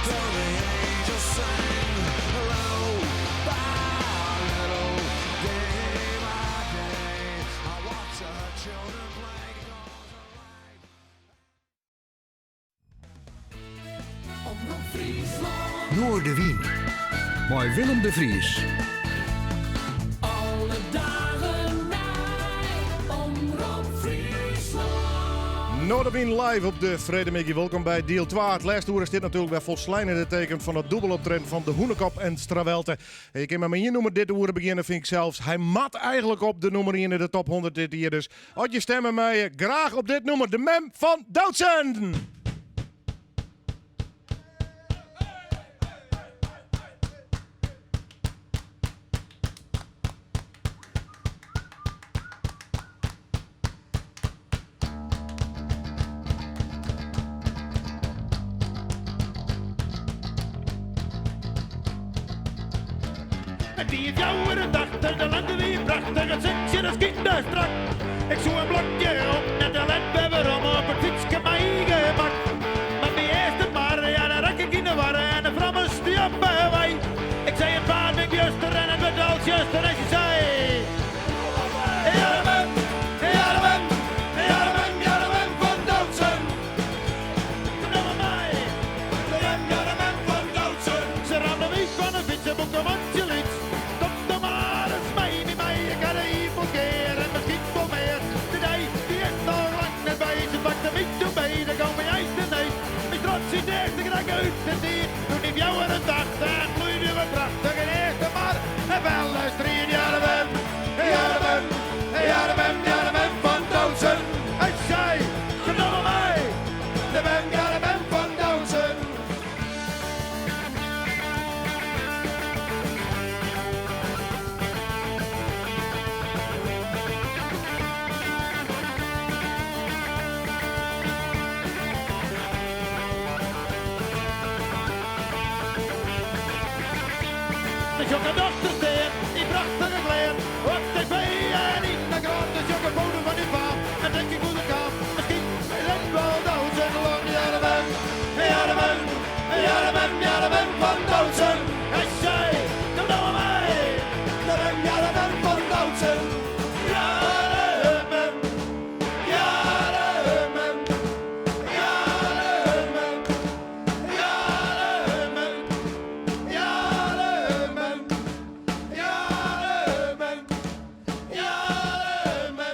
[SPEAKER 14] Till the angels sing little by little, day by day. I watch the children play.
[SPEAKER 2] Noardewyn mei Willem de Vries.
[SPEAKER 14] Alle dagen nei Omrop Fryslân.
[SPEAKER 3] Noardewyn live op de Fredemiggie. Welkom by diel 2. It lêste oere stiet natuerlik wer folslein yn it teken fan it dûbeloptreden fan de Hûnekop en Strawelte. En je kinne mar mei ien nûmer dit oere begjinne, fyn ik sels. Hy moat eigentlik op de nûmer ien yn de top 100 dit jier. Dus as je stimme meie, graach op dit nûmer. De Mem fan Doutzen!
[SPEAKER 5] It wie 84, de lente wie prachtich, it sintsje dat skynde strak. Ik soe in blokje om, net te let wer werom op it fytske mei gemak. Mar by Eastermar, ja, dêr rekke ik yn de war en de frommes stie op 'e wei. Ik sei it paad bin bjuster en it wurdt al tsjuster en sy sei. Ja de mem, ja de mem, ja de mem, ja de mem fan Doutzen. Kom dan mar mei. De mem, ja de mem fan Doutzen. Se ramde my fan de fyts en boek in mantsje lyts. Kom dan mar ris mei my mei, ik ha de ipels klear en miskien wol mear. De dei die is noch lang net by, se pakte my doe by, dêr gong my eins de need. Myn trots yn de earste krak út de tiid, doe't dy 84 bloeide we prachtich yn Eastermar. En felle striid, ja de mem, ja de mem, ja de mem, ja de mem fan Doutzen. Hy sei, kom dan mar mei, de mem, ja de mem fan Doutzen. De sjoch ik dochter stean yn prachtige klean op TV en yn de krante. Sjoch ik in foto fan ús faam en tink ik hoe it kaam. Miskien is it wol Doutzen lang. Ja de mem, ja de mem, ja de mem, ja de mem fan Doutzen. Hy sei, kom no mar mei. De mem, ja de mem fan Doutzen. Ja de mem, ja de mem, ja de mem, ja de mem. Ja de mem, ja de mem, ja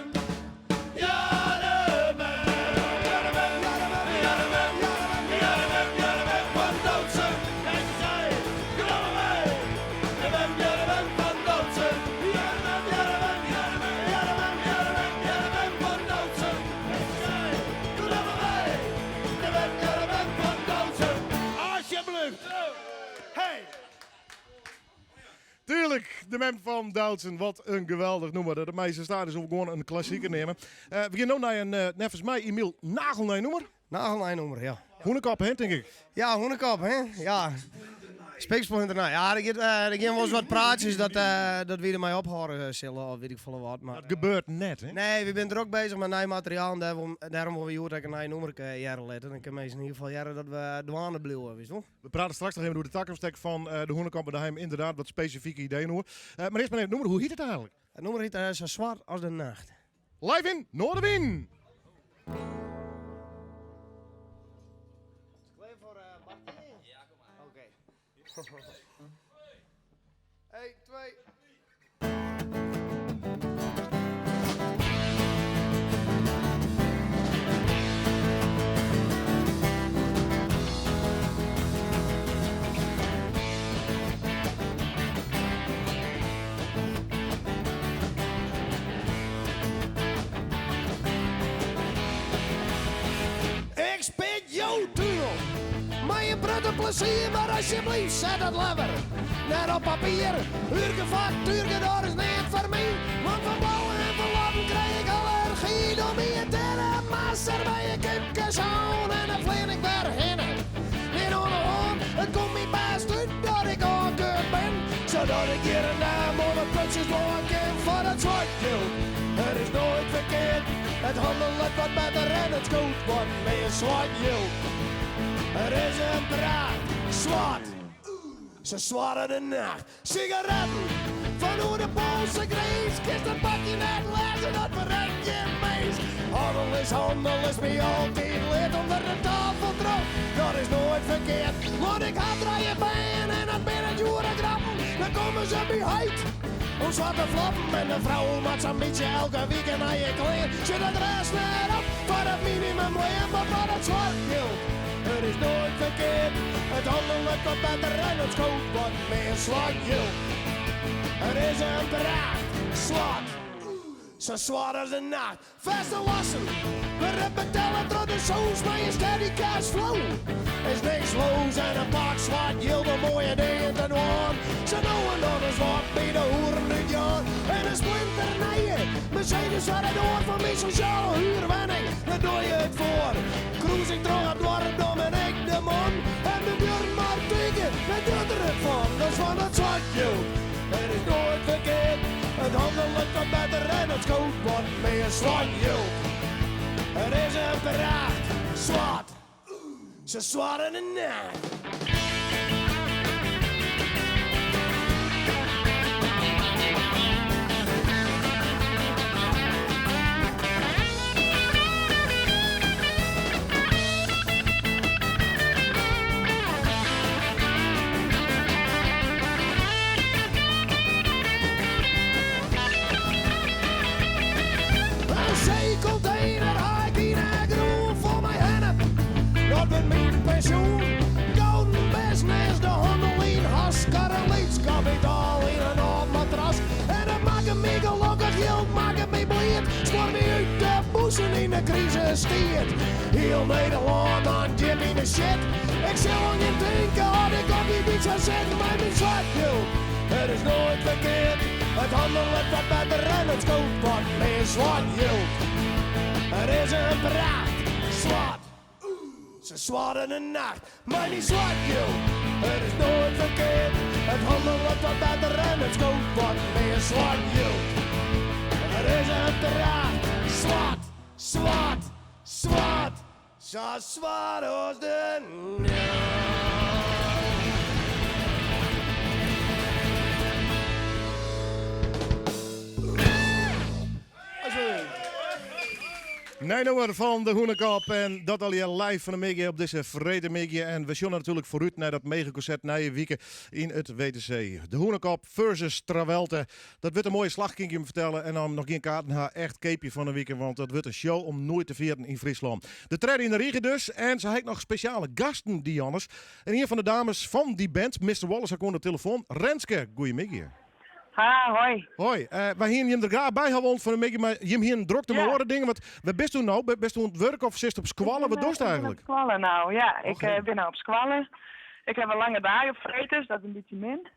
[SPEAKER 5] de mem, ja de mem, ja de mem, ja de mem, ja de mem, ja de mem fan Doutzen. En se sei, kom dan mar mei. De mem, ja de mem fan Doutzen. Ja de mem, ja de mem, ja de mem, ja de mem, ja de mem, ja de mem fan Doutzen. En se sei, kom dan mar mei. De mem, ja de mem fan Doutzen. Alsjeblieft. Hey!
[SPEAKER 3] Tuurlijk, de mem fan Doutzen. Wat in geweldich nûmer. Dat meie se stadichoan gewoan in klassiker neame. We gean no nei in, neffens my, Emiel, nagelnij nûmer.
[SPEAKER 7] Nagelnij nûmer, ja.
[SPEAKER 3] Hûnekop, hè, tink ik?
[SPEAKER 7] Ja, hûnekop, hè. Ja. Spikspoel hinterna. Ja, der gean wolris wat praatsjes dat wy dermei ophâlde sille of wit ik folle wat. Mar,
[SPEAKER 3] Dat gebeurt net, hè?
[SPEAKER 7] Nee, wy binne drok bezich mei nij materiaal en dêrom wolle we hjoed ek in nij nûmerke hearre litte. Dan kinne minsken yn ieder gefal hearre dat we dwaande bliuwe, witst wol.
[SPEAKER 3] We prate straks noch even oer de takomst ek fan de Hûnekop, mar dêr ha jim ynderdaad wat spesifike ideeën oer. Mar earst mar even it nûmer. Hoe hyt it eigentlik?
[SPEAKER 7] It nûmer hyt Sa swart as de nacht.
[SPEAKER 3] Live yn Noardewyn!
[SPEAKER 7] Klear foar Martin? Ja, kom mar. Oké. 1, 2.
[SPEAKER 6] Ik spit jo tún op mei in protte plezier, mar asjebleaft set dat leaver net op papier. Uurke faktuurke, dat is neat foar my, want fan blauwe enveloppen krij ik allergy. Doch my in tedde mei in kuipke sân en dan flean ik wer hinne. Neat oan de hân, it komt my bêst út dat ik ôfkeurd bin, sadat ik hjir en dêr moai wat putsjes dwaan kin foar dat swart jild. It is noait ferkeard, it hannelet wat better en it skoot wat mear swart jild. It is in pracht. Swart, sa swart as de nacht. Sigaretten fan oer de Poalske grins. Kinst dat pakje net lêze, dat ferrekt gjin mins. Hannel is hannel, is my altyd leard. Under de tafel troch, dat is noait ferkeard. Want ik ha trije bern en dat binne djoere grappen. Dan komme se by heit om swarte flappen. En de frou moat sa'n bytsje elke wike nije klean. Sjit it rêst net op foar it minimumlean, mar foar it swart jild. It is noait ferkeard. It hannelet wat better en it skoot wat mear swart jild. It is in pracht, swart, sa swart as de nacht. Fêste lasten wurde betelle troch de soos mei in steady cash flow. Is niks los en in pak swart jild om moaie dingen te dwaan. Sa no en dan ris wat by de hoeren útjaan. En in splinternije Mercedes foar de doar fan myn sosjale huurwenning. Dêr doar je it foar. Krús ik troch it doarp, dan bin ik de man. En de buorren mar tinke, wêr docht er it fan? Dat is fan it swart jild. It is noait ferkeard. It hannelet wat better en it skoot wat mear swart jild. It is in pracht, swart, sa swart as de nacht. In seekontener ha ik yn 'e grûn fol mei hennep. Dat wurdt myn pensjoen. Gouden business, de hannel yn hasj, lyts kapitaal yn in âld matras. En it makket my gelokkich, jild makket my bliid. Skuort my út de bûsen yn de krisistiid. Hiel Nederlân dan djip yn de shit. Ik sil oan jim tinke as ik op dy dyk sa sit mei myn swart jild. It is noait ferkeard. It hannelet wat better en it skoot wat mear swart jild. It is in pracht, swart, sa swart as de nacht. Mei myn swart jild. It is noait ferkeard. It hannelet wat better en it skoot wat mear swart jild. It is in pracht, swart, swart, swart. Sa swart as de nacht.
[SPEAKER 3] Nij nûmer fan de Hûnekop en dat allegear live fan 'e middei op dizze freedtemiddei. En we sjogge natuerlik foarút nei dat megakonsert nije wike yn it WTC. De Hûnekop versus Strawelte. Dat wurdt in moaie slach, kin ik jim fertelle. En dan noch gjin kaarten ha, echt keapje fan 'e wike, want dat wurdt in show om noait te ferjitten yn Fryslân. De tredde yn de rige dus. En se ha ek noch spesjale gasten, dy Jannes. En ien fan de dames fan dy band, Mister Wallace, ha ik oan de telefoan. Renske, goeiemiddei.
[SPEAKER 15] Ha, hoi.
[SPEAKER 3] Hoi. Wy hienen jim der graach by ha wollen fan 'e middei, mar jim hienen drokte mei oare dingen. Want wêr bisto no? Bisto oan it wurk of sitst op skoalle? Wat dochst eigentlik?
[SPEAKER 15] Ik bin op skoalle no, ja. Ik bin no op skoalle. Ik ha in lange dei op freed, dus dat is in bytsje min.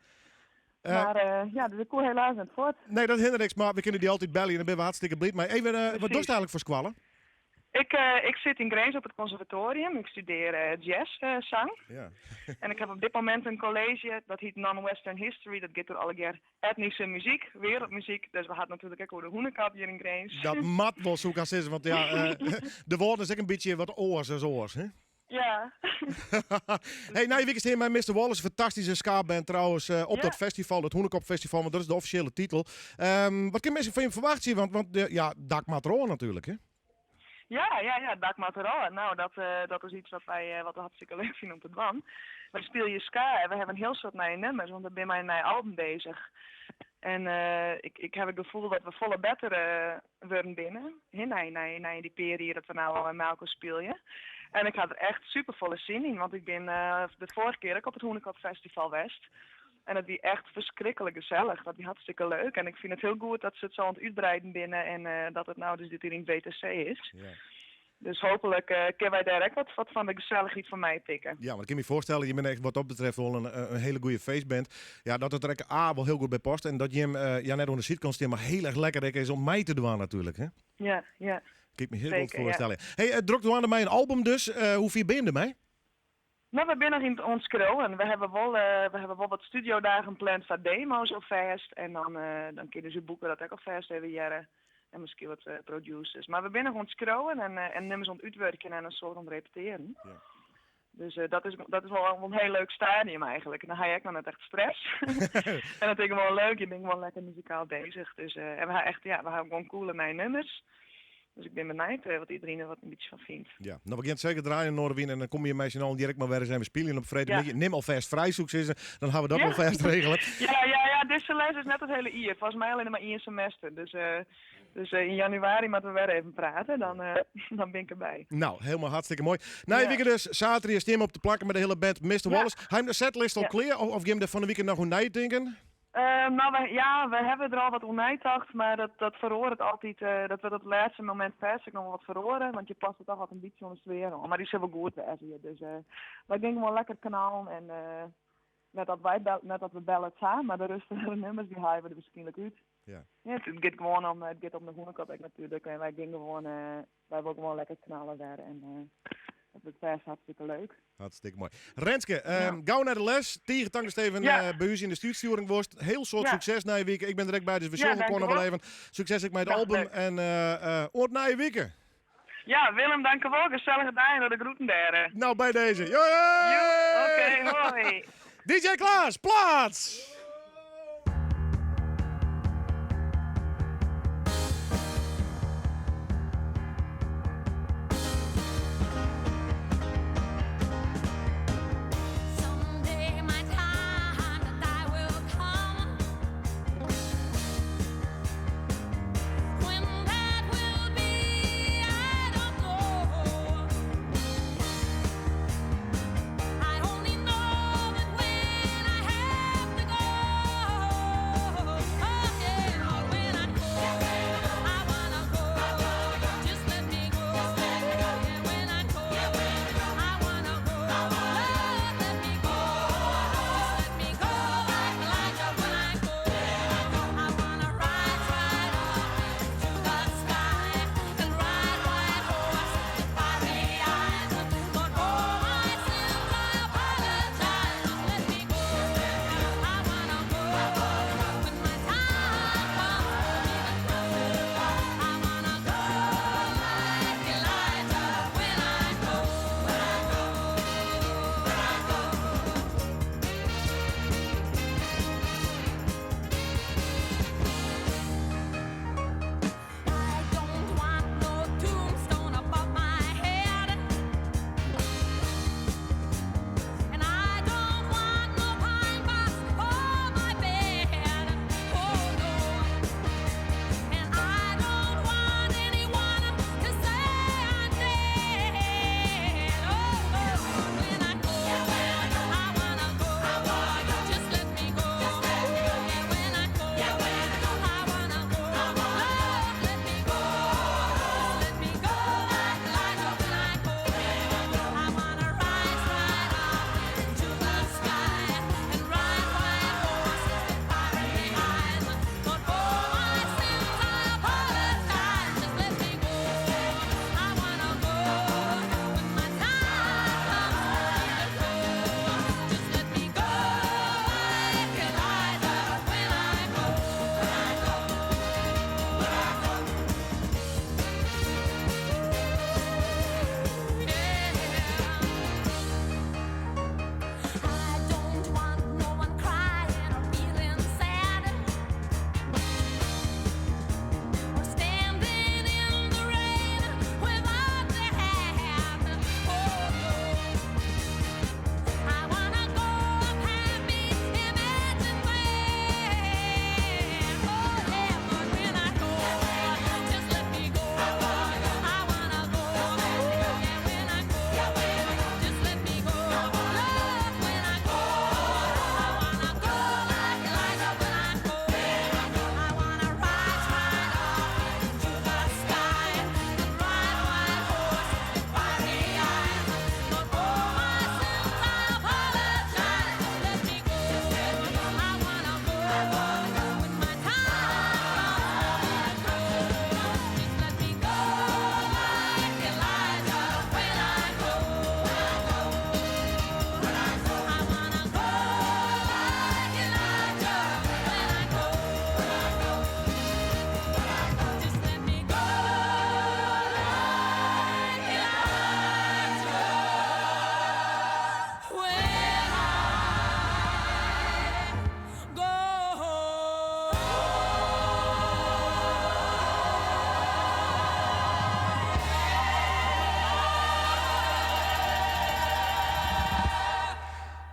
[SPEAKER 15] Maar ja, dus ik koe helaas net fuort.
[SPEAKER 3] Nee, dat hindert niks, mar we kinne dy altyd belje en dan binne we hartstikke bliid mei. Even, wat dochst eigentlik foar skoalle?
[SPEAKER 15] Ik sit yn Grins op it konservatoarium. Ik studearje jazz-sang. En ik ha op dit momint in kolleezje, dat hyt Non-Western History. Dat giet oer allegear etnyske muzyk, wereldmuzyk. Dus we ha it natuerlik ek oer de Hûnekop hjir yn Grins.
[SPEAKER 3] Dat moat wol, soe ik hast sizze, want ja, de Wâlden is ek in bytsje wat oars as oars, hè?
[SPEAKER 15] Ja.
[SPEAKER 3] Hey, nije wike stean mei Mister Wallace, fantastyske ska-band trouwens, op dat festival, it Hûnekop Festival, want dat is de offisjele titel. Wat kinne minsken fan jim ferwachtsje? Want ja, dak moat derôf natuerlik, hè?
[SPEAKER 15] Ja, ja, ja, dak moat derôf. Nou, dat is iets wat wy wat we hartstikke leuk fine om te dwaan. Wy spylje ska en we hawwe in hiel soad nije nummers, want we binne mei in nij album bezich. En ik haw it gefoel dat we folle better wurden binne, hè, nei dy pear jier dat we no al mei elkoar spylje. En ik ha der echt super folle sin yn, want ik bin de foarige kear ek op it Hûnekop Festival west. En dat wie echt ferskriklik gesellich. Dat wie hartstikke leuk. En ik fyn it hiel goed dat se it sa oan it útbreiden binne en dat it no dus dit jier yn it WTC is. Dus hooplik kinne wy dêr ek wat fan de gesellichheid fan meipikke.
[SPEAKER 3] Ja, want ik kin my foarstelle, jim binne echt wat dat betreft wol in hiele goede feestband. Ja, dat it der ek A wol hiel goed by past en dat jim ja, net oan de sydkant stean, mar hiel erch lekker ek is om mei te dwaan natuerlik. Hè?
[SPEAKER 15] Ja, ja.
[SPEAKER 3] Kin ik my hiel goed
[SPEAKER 15] Zeker, ja.
[SPEAKER 3] foarstelle. Hey, drok dwaande mei in album dus. Hoe fier binne jim dermei?
[SPEAKER 15] No, we binne noch yn it oan it skriuwen. We hawwe wol, we hawwe wol wat studiodagen pland foar demo's alfêst. En dan, dan kinne se boeken dat ek alfêst even hearre. En miskien wat producers. Mar we binne noch oan it skriuwen en nummers oan it útwurkjen en in soad oan it repetearen. Dus dat is wel een heel leuk stadium eigenlijk. En dan ga je ook nog net echt stress. En dat vind ik wel leuk. Je bent gewoon lekker muzikaal bezig. Dus, en we hebben echt, ja, we hebben gewoon coole nieuwe nummers. Dus ik ben benieuwd wat iedereen er wat een beetje van vindt.
[SPEAKER 3] Ja, nou, we gaan het zeker draaien in Noardewyn en dan kom je mij al direct maar weer eens even spelen op vrijdag. Neem alvast vrij, succes. Dan gaan we dat alvast regelen.
[SPEAKER 15] Ja, deze les is net het hele jaar. Volgens mij alleen maar één semester. Dus in januari moeten we weer even praten. Dan ben ik erbij.
[SPEAKER 3] Nou, helemaal hartstikke mooi. Nou, ja. Weekend dus, zaterdag stem op te plakken met de hele band Mr. Wallace. Hij heeft de setlist al klaar of ga je er van de weekend nog hoe denken?
[SPEAKER 15] Nou, ja, we hebben er al wat ongedacht, maar dat verhoort altijd. Dat we dat laatste moment vast nog wat verhoren, want je past het toch wat een beetje onder de sfeer aan. Maar die zullen wel goed zijn hier. Dus wij gingen wel lekker kanaal en net dat we bellen het samen, maar de rustige nummers die halen we er waarschijnlijk uit. Ja, het gaat om de Hûnekop ek natuurlijk en wij gingen gewoon, wij willen gewoon lekker knallen daar en dat wordt best hartstikke leuk.
[SPEAKER 3] Hartstikke mooi. Renske, gauw naar de les. Tige tank Steven bij u in de stuursturing worst. Heel soort succes na je week. Ik ben direct bij, dus we zorgen gewoon nog wel even. Succes ook met het album
[SPEAKER 15] Leuk.
[SPEAKER 3] En oort na je week.
[SPEAKER 15] Ja, Willem, dank je wel. Gezellige dag en de groeten daar.
[SPEAKER 3] Nou, bij deze. Joi, hoi!
[SPEAKER 15] Oké, hoi.
[SPEAKER 3] DJ Klaas, plaats!
[SPEAKER 16] Someday my time to die will come. When that will be, I don't know. I only know that when I have to go,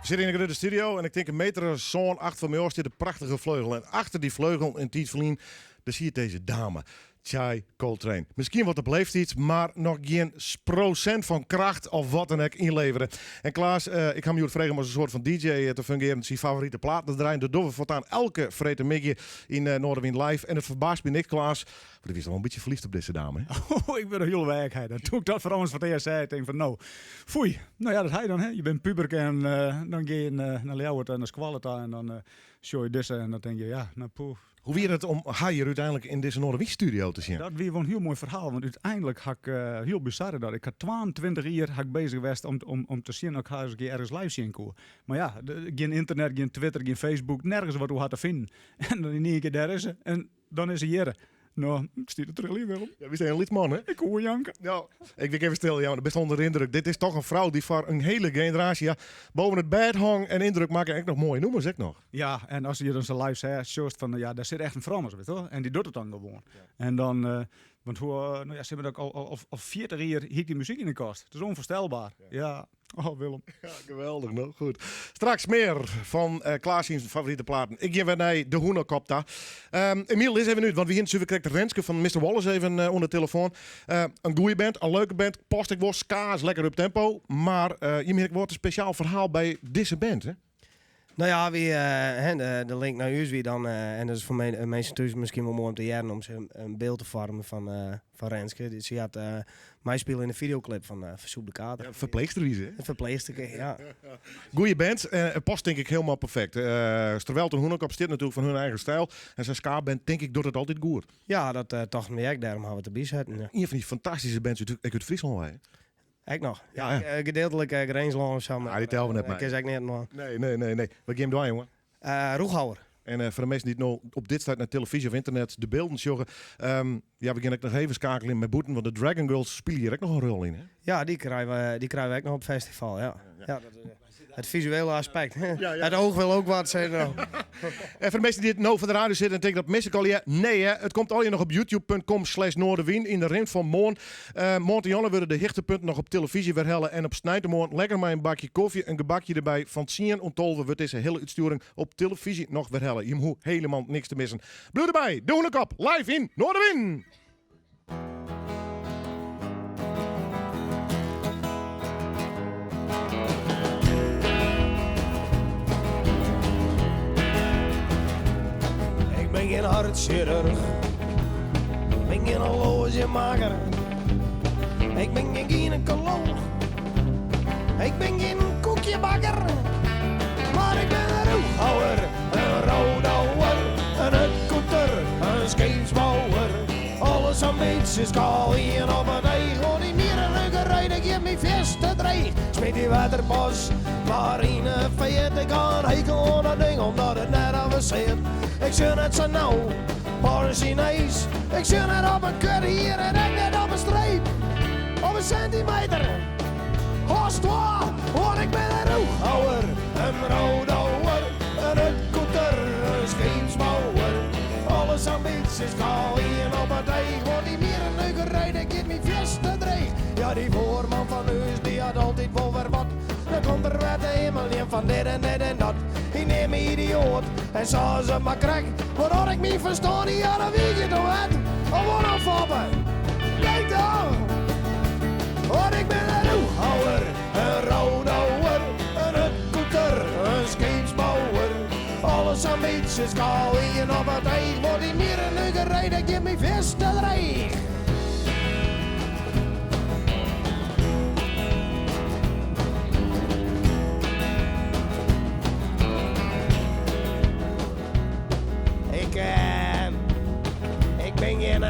[SPEAKER 3] We sitte yn de grutte studio en ik tink in meter as sân, acht fan my ôf stiet de prachtige fleugel. En achter dy fleugel, in tiid ferlyn, dêr siet dizze dame, Chai Coltrane. Miskien wat op leeftiid, mar noch gjin prosint fan kracht of wat dan ek ynlevere. En Klaas, ik ha him hjoed frege om as in soart fan DJ te fungearjen, syn favorite platen te draaien. Dat dogge we foartaan elke freedtemiddei yn Noardewyn Live. En it ferbaast my niks, Klaas, want do wiest al wol in bytsje ferliefd op dizze dame, hè?
[SPEAKER 9] Oh, ik wurd hiel weak, hè. Dat doe ik dat foar ons foar it earst sei. Ik tink fan, no, foei. No ja, dat ha je dan, hè. Je binne puber en dan gean je nei Ljouwert en nei skoalle ta en dan sjoch je dizze en dan tink je, ja, no poeh.
[SPEAKER 3] Hoe wie it om har hjir úteinlik yn dizze Noardewyn studio te sjen?
[SPEAKER 9] Dat wie wol in hiel moai ferhaal, want úteinlik ha ik, hiel bizar dat, ik ha 22 jier ha ik bezich west om, om, om te sjen of ik har ris in kear ergens live sjen koe. Mar ja, gjin ynternet, gjin Twitter, gjin Facebook, nergens wat oer har te finen. En dan yn ien kear dêr is se en dan is se hjirre. No, ik stie te triljen, Willem.
[SPEAKER 3] Ja, wist in lyts man, hè?
[SPEAKER 9] Ik koe janke.
[SPEAKER 3] Ja, ik wik even stil, ja, want bist ûnder de yndruk. Dit is toch in frou dy't foar in hiele generaasje ja, boven it bêd hong en yndruk makke. Ek noch moaie nûmers, ek noch.
[SPEAKER 9] Ja, en as je dan sa live sjochst fan, ja, dêr sit echt in frou, witst wol. En dy docht it dan gewoan. En dan, want hoe, no ja, sis mar, al 40 jier hie ik dy muzyk yn de kast. Het is onvoorstelbaar. Ja.
[SPEAKER 3] Oh, Willem. Ja, geweldich, no. Goed. Straks mear fan Klaas syn favorite platen. Ik gean wer nei de Hûnekop ta. Emiel, lis even út, want we hiene suver krekt Renske fan Mister Wallace even oan de telefoan. In goede band, in leuke band, past ek wol, ska is lekker up tempo, mar jim hiene ek wol wat in spesjaal ferhaal by dizze band, hè?
[SPEAKER 7] No ja, wy, hè, de link nei ús wie dan, en dat is foar minsken thús miskien wol moai om te hearren, om se in byld te foarmjen fan Renske. Sy hat meispile yn de fideoklip fan Fersûp de Kater.
[SPEAKER 3] Ja, ferpleechster wie se, hè?
[SPEAKER 7] In ferpleechster, ja.
[SPEAKER 3] Goeie band, it past tink ik hielendal perfekt. Strewelten en Hûnekop stiet natuerlik foar hun eigen styl. En sa'n ska-band tink ik docht it altyd goed.
[SPEAKER 7] Ja, dat tochten wy ek, dêrom hawwe we it derby setten. Ja.
[SPEAKER 3] Ien fan dy fantastyske bands ek út Fryslân wei, hè?
[SPEAKER 7] Ek noch. Ja, ja. Gedeeltelijk Grinslân of sa.
[SPEAKER 3] Maar, ah, dy telle we net mei.
[SPEAKER 7] Kin se ek net man.
[SPEAKER 3] Nee, nee, nee, nee. Wat gean we dwaan, jonge?
[SPEAKER 7] Rûchhouwer.
[SPEAKER 3] En foar de minsken dy't no op dit stuit nei televyzje of ynternet de bylden sjogge, ja, we gean ek noch even skeakeljen mei bûten, want de Dragon Girls spylje hjir ek noch in rol yn, hè?
[SPEAKER 7] Ja, dy krije we, dy krije we ek noch op it festival, ja. Ja, dat is, Het visuele aspect. Het oog wil ook wat, zei nou.
[SPEAKER 3] En foar de minsken dy't no foar de radio sitte en tinke dat mis ik allegear. Nee hè, it komt allegear noch op youtube.com/noardewyn yn de rin fan moarn. Uh, Moarntejonne wurde de hichtepunten noch op televyzje werhelle en op sneintemoarn lekker mei in bakje kofje, in gebakje derby. Fan tsien oant 12 wurdt dizze hiele útstjoering op televyzje noch werhelle. Jim hoege hielendal niks te missen. Bliuw derby, de Hûnekop live yn Noardewyn!
[SPEAKER 6] Ik bin gjin hartsjirurch, bin gjin horloazjemakker, ik bin gjin gynekolooch, ik bin gjin koekjebakker, mar ik bin in rûchhouwer, in roodhouwer, in hurdkoeter, in skeepsbouwer. Alles sa'n bytsje skaal ien op it each, want dy mierenneukerij dat giet my fierste dreech. Smyt dy wetterpas mar yn 'e feart, ik ha in hekel oan dat ding omdat it net avenseart. Ik sjoch net sa nau foar in Sinees, ik sjoch net op in kwartier en ek net op in streep of in sintimeter. As twa, want ik bin in rûchhouwer, in roodhouwer, in hurdkoeter, in skeepsbouwer. Alles sa'n bytsje skaal ien op it each, want dy mierenneukerij dat giet my fierste dreech. Ja, dy foarman fan ús, dy hat altyd wol wer wat. Dan komt er wer te himmeljen fan dit en dit en dat. Hy neamt my idioat en sa is it mar krekt. Want as ik myn ferstân hie, ja, dan wie ik hjir toch net. Of wat dan, Foppe? Kijk dan! Want ik bin in rûchhouwer, in roodhouwer, in hurdkoeter, in skeepsbouwer. Alles sa'n bytsje skaal ien op it each, want dy mierenneukerij, dat giet my fierste dreech. Ik, ik bin gjin,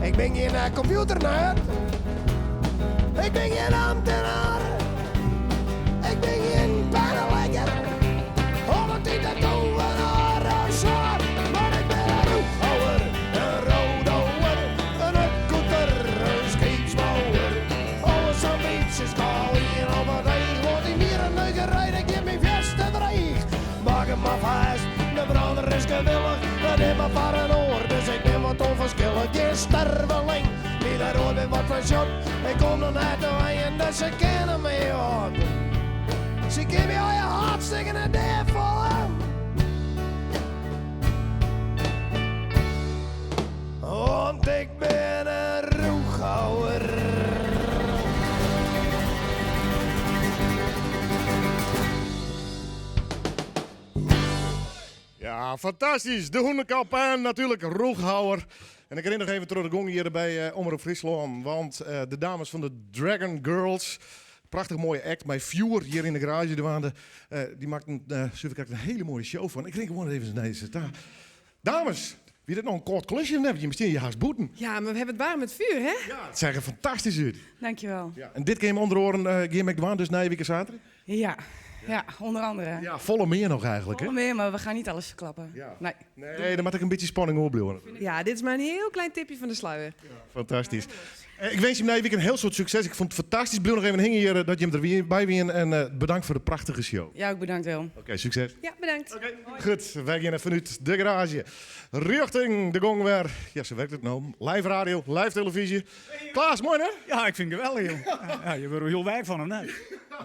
[SPEAKER 6] ik bin gjin kompjûternerd. Ik bin gjin amtenaar. Ik bin gjin pennelikker. Alle tiid de tovenaar of sa. Mar ik bin in rûchhouwer, in roodhouwer, in hurdkoeter, in skeepsbouwer. Alles sa'n bytsje skaal ien op it each, want dy mierenneukerij, dat giet my fierste dreech. Pak him mar fêst, de brander is gewillich, dat is mar foar in oar, dus ik bin wat ûnferskillich. Gjin sterveling dy't der oait wer wat fan sjocht. Ik kom noch net te wenjen, dus se kinne my wat. Ze geven me al je hartstikke naar de vallen. Want ik ben een roeghouwer.
[SPEAKER 3] Ja, fantastisch. De Hoenekap en natuurlijk Roeghouwer. En ik herinner nog even terug de gong hier bij Omroep Friesland. Want de dames van de Dragon Girls, prachtig mooie act bij Vuur hier in de garage. De waande, die maakten een hele mooie show van. Ik denk gewoon even naar deze daar. Dames, wie dit nog een kort klusje hebt, je misschien je haast boeten.
[SPEAKER 12] Ja, maar we hebben het warm met vuur, hè?
[SPEAKER 3] Ja. Het zag er fantastisch uit.
[SPEAKER 13] Dankjewel.
[SPEAKER 3] Ja. En dit keer onder oren uh, Geer dus na je week zaterdag?
[SPEAKER 13] Ja. Ja, onder andere.
[SPEAKER 3] Ja, volle meer nog eigenlijk, hè?
[SPEAKER 13] Volle meer, maar we gaan niet alles verklappen.
[SPEAKER 3] Ja.
[SPEAKER 13] Nee.
[SPEAKER 3] Nee, dan moet ik een beetje spanning opblijven.
[SPEAKER 12] Ja, dit is maar een heel klein tipje van de sluier.
[SPEAKER 3] Ja, fantastisch. Ik wens je na je week een heel soort succes. Ik vond het fantastisch. Blijf nog even hingen hier dat je hem er weer bij wien. En bedankt voor de prachtige show.
[SPEAKER 13] Ja, ook bedankt Willem.
[SPEAKER 3] Oké, succes.
[SPEAKER 12] Ja, bedankt.
[SPEAKER 3] Okay. Goed, wij gaan even vanuit de garage. Richting de gong weer. Ja, zo werkt het nou. Live radio, live televisie. Klaas, mooi hè?
[SPEAKER 9] Ja, ik vind het geweldig, joh. Ja, je wordt er heel wijk van hem, nee.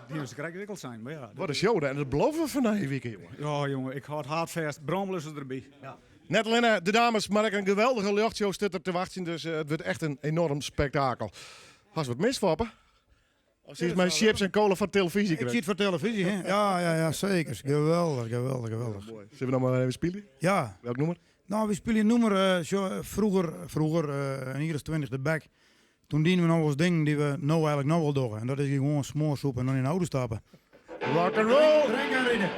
[SPEAKER 9] Die moest gewikkeld zijn, maar ja.
[SPEAKER 3] Wat een show, en dat beloven we van die week, jongen.
[SPEAKER 9] Ja, jongen, ik had hard vast. Brandblusser erbij. Ja.
[SPEAKER 3] Net alleen de dames, maar ik een geweldige luchtshow zit er te wachten. Dus het wordt echt een enorm spektakel. Has wat mis, Foppe? Als je mijn chips en cola van televisie
[SPEAKER 4] Ik
[SPEAKER 3] krijgt.
[SPEAKER 4] zie het voor televisie, hè? Ja, zeker. Geweldig, geweldig, geweldig.
[SPEAKER 3] Zullen we nog maar even spelen?
[SPEAKER 4] Ja.
[SPEAKER 3] Welk nummer?
[SPEAKER 4] Nou, we spelen een nummer, vroeger, een jaar of 20 de back. Toen dienen we nog eens dingen die we nou eigenlijk nog wel doen. En dat is gewoon smoorsoep en dan in de auto stappen.
[SPEAKER 3] Rock and roll!
[SPEAKER 4] Drink en rijden.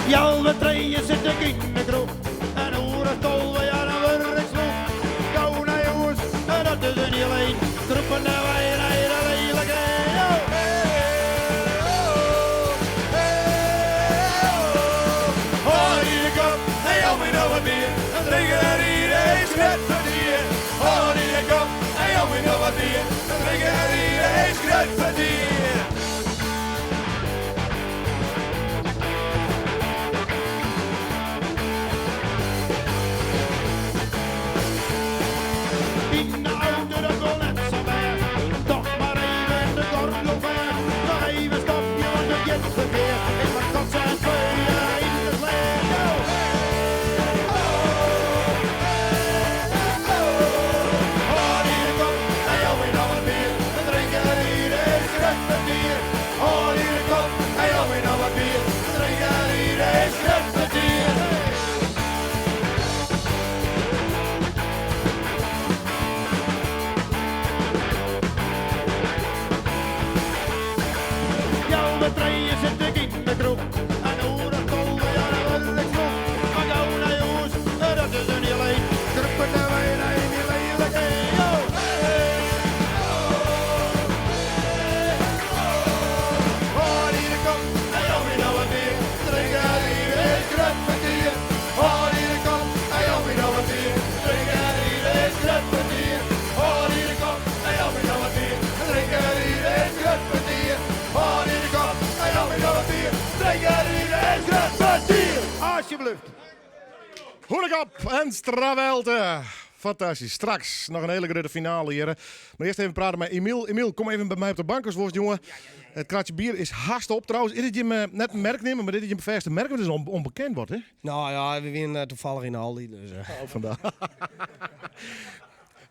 [SPEAKER 5] Ja, we treien zit ik in de kroeg. En hoe het tolwe, ja, dan word ik sloeg. Gauw naar jongens, en dat is een heel een. Troepen naar wij, naar de lelijke. Oh, hier komt, hey, al mijn nog wat bier. En drinken er hier eens net van hier. Oh, hier komt, hey, al mijn nog wat bier. En drinken er hier eens net van hier. In de auto, dat kon net zo ver. Toch maar even de gordel ver. Nog even stopje, want het gaat verkeerd. Ik word tot zijn tweeën in de sleep. Oh, hier komt, hij alweer nog wat bier. We drinken hier eens grut met bier. Oh, hier komt, hij alweer nog wat bier. We drinken hier eens grut met bier. Ja, met treien zit ik in de kroeg. En hoe dat tolde, ja, dat wil ik sloeg. Maar gauw naar jongens, dat is een heel een. Kruppen naar wij naar die lelijke. Yo, hey, oh, oh. hier komt, hij alweer nou wat bier. Drinken hier is grut met bier. Oh, hier komt, hij alweer nou wat bier. Drinken hier is grut met bier. Oh, hier komt, hij alweer nou wat bier. Drinken hier is grut met bier. Oh, hier komt, hij alweer nou wat bier. Drinken hier is grut met bier.
[SPEAKER 4] Alsjeblieft.
[SPEAKER 3] Hoenekap en Strawelte. Fantastisch. Straks nog een hele grote finale hier. Maar eerst even praten met Emiel. Emiel, kom even bij mij op de bankersworst, jongen. Het kratje bier is haast op trouwens. Is het je net een merk nemen, maar dit is je verste merk, want het is onbekend wordt, hè?
[SPEAKER 7] Nou ja, we winnen toevallig in de Aldi, dus.
[SPEAKER 3] Oh, vandaar.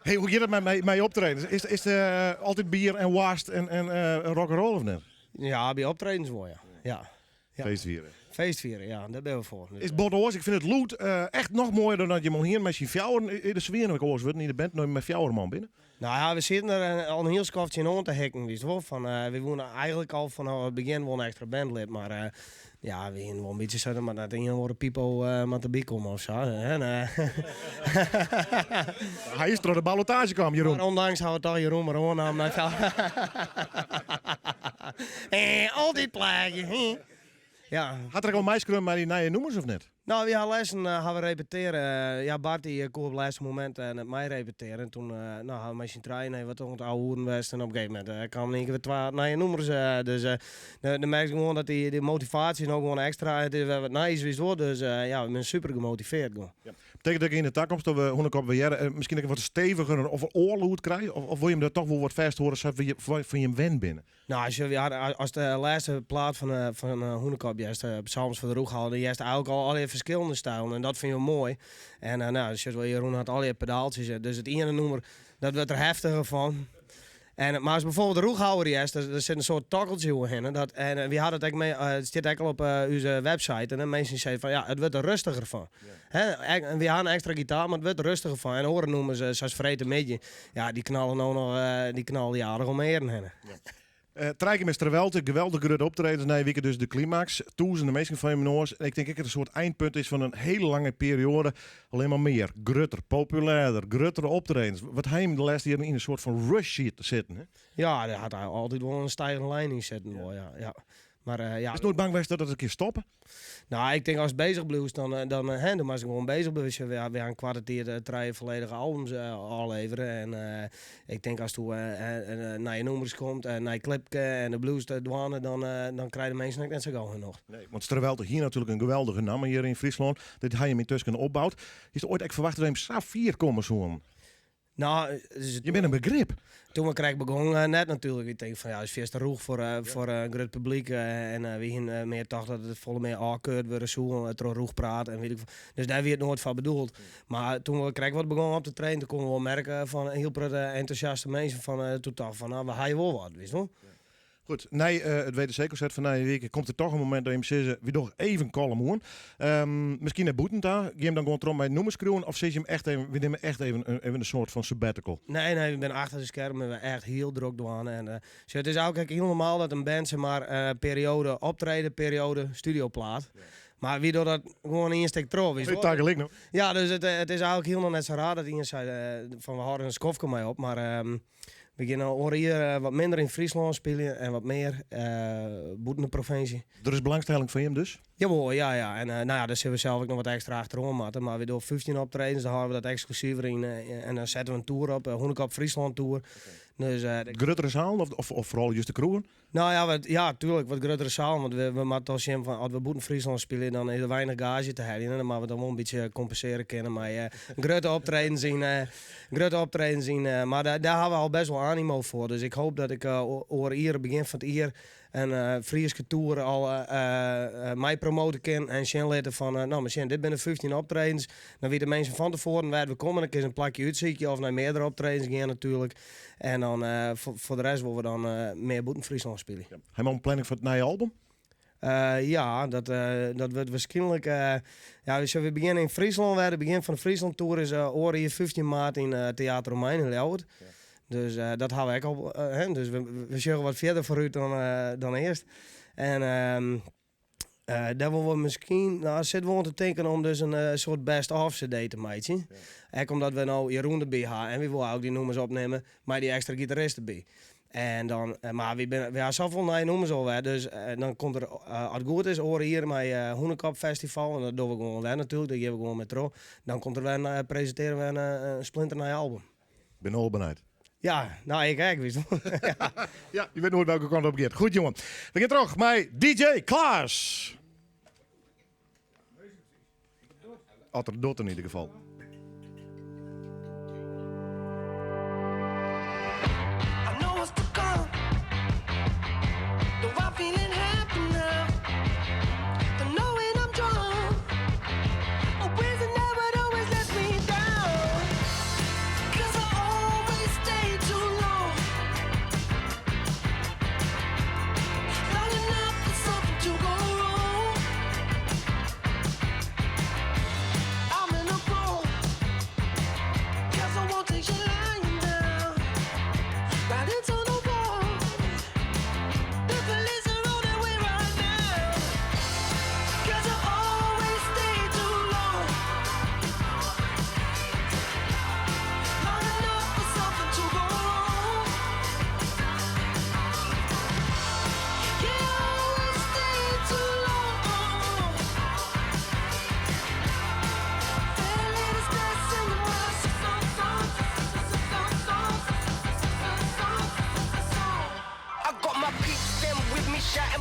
[SPEAKER 3] Hey, hoe gaat het met mij optreden? Is het altijd bier en worst en rock'n'roll of net?
[SPEAKER 7] Ja, bij optredens wel, ja. Ja. Ja.
[SPEAKER 3] Feestvieren.
[SPEAKER 7] Feestvieren, ja, daar ben we voor. Dus,
[SPEAKER 3] Is Bot Oors, ik vind het loot echt nog mooier dan dat je man hier met zijn fjouwer in de sfeer nog oors wordt. Niet de band, nooit met fjouwer man binnen.
[SPEAKER 7] Nou ja, we zitten er al een heel skoftje in om te hekken, weet je wel. Van, we wonen eigenlijk al vanaf het begin wel een extra bandlid, maar ja, we gingen wel een beetje zo, maar dat een worden Pipo maar te komen of zo. Hè? En,
[SPEAKER 3] Hij is door de ballotage kwam, Jeroen.
[SPEAKER 7] Maar ondanks hadden we toch Jeroen maar oornaam. Altijd plaatje. Hè? Ja.
[SPEAKER 3] Had er ook al meisje maar die naar je noemers of net?
[SPEAKER 7] Nou, we hadden lessen, hebben we repeteren. Ja, Bart die kon op het laatste moment net mij repeteren. En toen nou, hadden we met zijn trein even wat rond de oude hoeren west. En op een gegeven moment kwamen in één keer weer twee nieuwe nummers. Dus dan merk ik gewoon dat die motivatie is ook gewoon extra. Het is wel wat nice, wist wel. Dus ja, ik ben super gemotiveerd gewoon.
[SPEAKER 3] Ja. Betekent dat ik in de toekomst dat we Hûnekop weer misschien ook wat steviger of een oorloed krijgen? Of wil je hem daar toch wel wat vast horen, zodat we je, van je wen binnen?
[SPEAKER 7] Nou, als, je, ja, als de laatste plaat van Hûnekop, juist, Psalms van de Roeg haalde, juist eigenlijk al allerlei verschillende stijlen. En dat vind je mooi. En nou, dus Jeroen had allerlei pedaaltjes. Dus het ene nummer, dat werd er heftiger van. En, maar als bijvoorbeeld de Roeghouwer juist, daar zit een soort tokkeltje in. Dat, en we hadden het ook mee, het zit ook al op onze website. En dan mensen zeiden van, ja, het wordt er rustiger van. Hè, en we hadden een extra gitaar, maar het wordt er rustiger van. En horen noemen ze, zoals Vreten Midje. Ja, die knallen nou nog, die knallen die aardig om heen.
[SPEAKER 3] Ja. Trijken met Strawelte, geweldige grote optredens. Nee, weekend dus de climax. Toezen de meesten van je Noors. En ik denk dat het een soort eindpunt is van een hele lange periode. Alleen maar meer. Grutter, populairder, gruttere optredens. Wat hij hem de laatste jaren in een soort van rush ziet te zitten. Hè?
[SPEAKER 7] Ja, daar had hij altijd wel een stijgende lijn in zitten. Hoor. Ja, ja. Maar ja.
[SPEAKER 3] Is het nooit bang geweest dat het een keer stoppen?
[SPEAKER 7] Nou, ik denk als het bezig blijft, dan hè, dan was ik gewoon bezig. Dus we gaan een kwartier drie volledige albums afleveren. En ik denk als toen naar je nummers komt en naar je clipje en de blues te dwanen, dan krijgen de mensen net zo gauw genoeg.
[SPEAKER 3] Nee, want Strawelte hier natuurlijk een geweldige naam hier in Friesland. Dit hij hem intussen opbouwt. Is het ooit echt verwacht dat hij hem Safir komen zou?
[SPEAKER 7] Nou, dus het
[SPEAKER 3] Je bent een begrip.
[SPEAKER 7] Toen we kregen begonnen net natuurlijk. Ik denk van ja, het is eerst de roeg voor een groot publiek. En we gingen meer toch dat het volle meer afkeurd worden, zo door roeg praat en weet ik veel. Dus daar werd het nooit van bedoeld. Maar toen we kregen wat begonnen op te trainen, toen konden we wel merken van heel veel enthousiaste mensen van toen toch van nou, we gaan wel wat, weet je wel.
[SPEAKER 3] Goed, na het WTC-concert van na week komt er toch een moment dat je hem zegt, we doen even kalm hoor. Misschien naar Boeten daar. Ga je hem dan gewoon trom bij het noemen schreeuwen of zeg je hem echt even, we nemen echt even een soort van sabbatical?
[SPEAKER 7] Nee, nee, ik ben achter de schermen, we echt heel druk doen. En dus het is ook heel normaal dat een band zeg maar periode optreden, periode studioplaat. Maar wie doet dat gewoon in een stuk trouw, weet je wel?
[SPEAKER 3] Tegelijk nog.
[SPEAKER 7] Ja, dus het is eigenlijk heel nog net zo raar dat iemand zei van we houden een skofje mee op, maar we gaan al hier wat minder in Friesland spelen en wat meer buiten de provincie.
[SPEAKER 3] Er is belangstelling voor hem dus?
[SPEAKER 7] Jawel, ja, ja. En daar zullen we zelf ook nog wat extra achterom moeten. Maar we doen 15 optredens, dan houden we dat exclusiever in en dan zetten we een tour op, Hûnekop Friesland Tour. Dus de
[SPEAKER 3] Gruttere zaal of vooral juist de kroegen?
[SPEAKER 7] Nou ja, wat, ja, tuurlijk, wat gruttere zaal. Want we moeten toch zien van, als we buiten Friesland spelen, dan is er weinig gage te hebben. En dan moeten we dan wel een beetje compenseren kunnen. Maar grote optredens zien grote optredens zien maar daar hebben we al best wel animo voor. Dus ik hoop dat ik over hier, begin van het jaar, een Frieske tour al mij promoten kan en zien laten van nou, misschien dit binnen 15 optredens. Dan weten de mensen van tevoren waar we komen. Dan kun je een plakje uitzieken of naar meerdere optredens gaan natuurlijk. En dan voor de rest willen we dan meer buiten Friesland spelen.
[SPEAKER 3] Ja. Heb je al een planning voor het nieuwe album?
[SPEAKER 7] Ja, dat wordt waarschijnlijk... Ja, dus we beginnen in Friesland. Waar het begin van de Friesland Tour is oor hier 15 maart in Theater Romein in Ljouwert. Dus dat hebben we ook al hè, dus we zullen wat verder vooruit dan eerst. En daar willen we misschien, nou, zitten we te denken om dus een soort best-of cd te maken. Ook omdat we nou Jeroen erbij hebben en we willen ook die nummers opnemen, maar die extra gitarist erbij. En dan maar we ben, we hebben zoveel nieuwe nummers al, hè, dus dan komt er, als het goed is, horen hier bij Hûnekop Festival, en dat doen we gewoon daar natuurlijk, dat geven we gewoon met trouw. Dan komt er weer een presenteren we een splinternieuw album.
[SPEAKER 3] Ik ben al benieuwd.
[SPEAKER 7] Ja, nou, ik ook, wist je.
[SPEAKER 3] Ja. Ja, je weet nooit welke kant op gaat. Goed, jongen. We gaan terug met DJ Klaas. Atter doet in ieder geval.
[SPEAKER 17] I know what's to come. Though I'm feeling happy now. The knowing I'm drunk. A reason that would always let me down. Because I always stay too long. Long enough for something to go wrong. I'm in a room.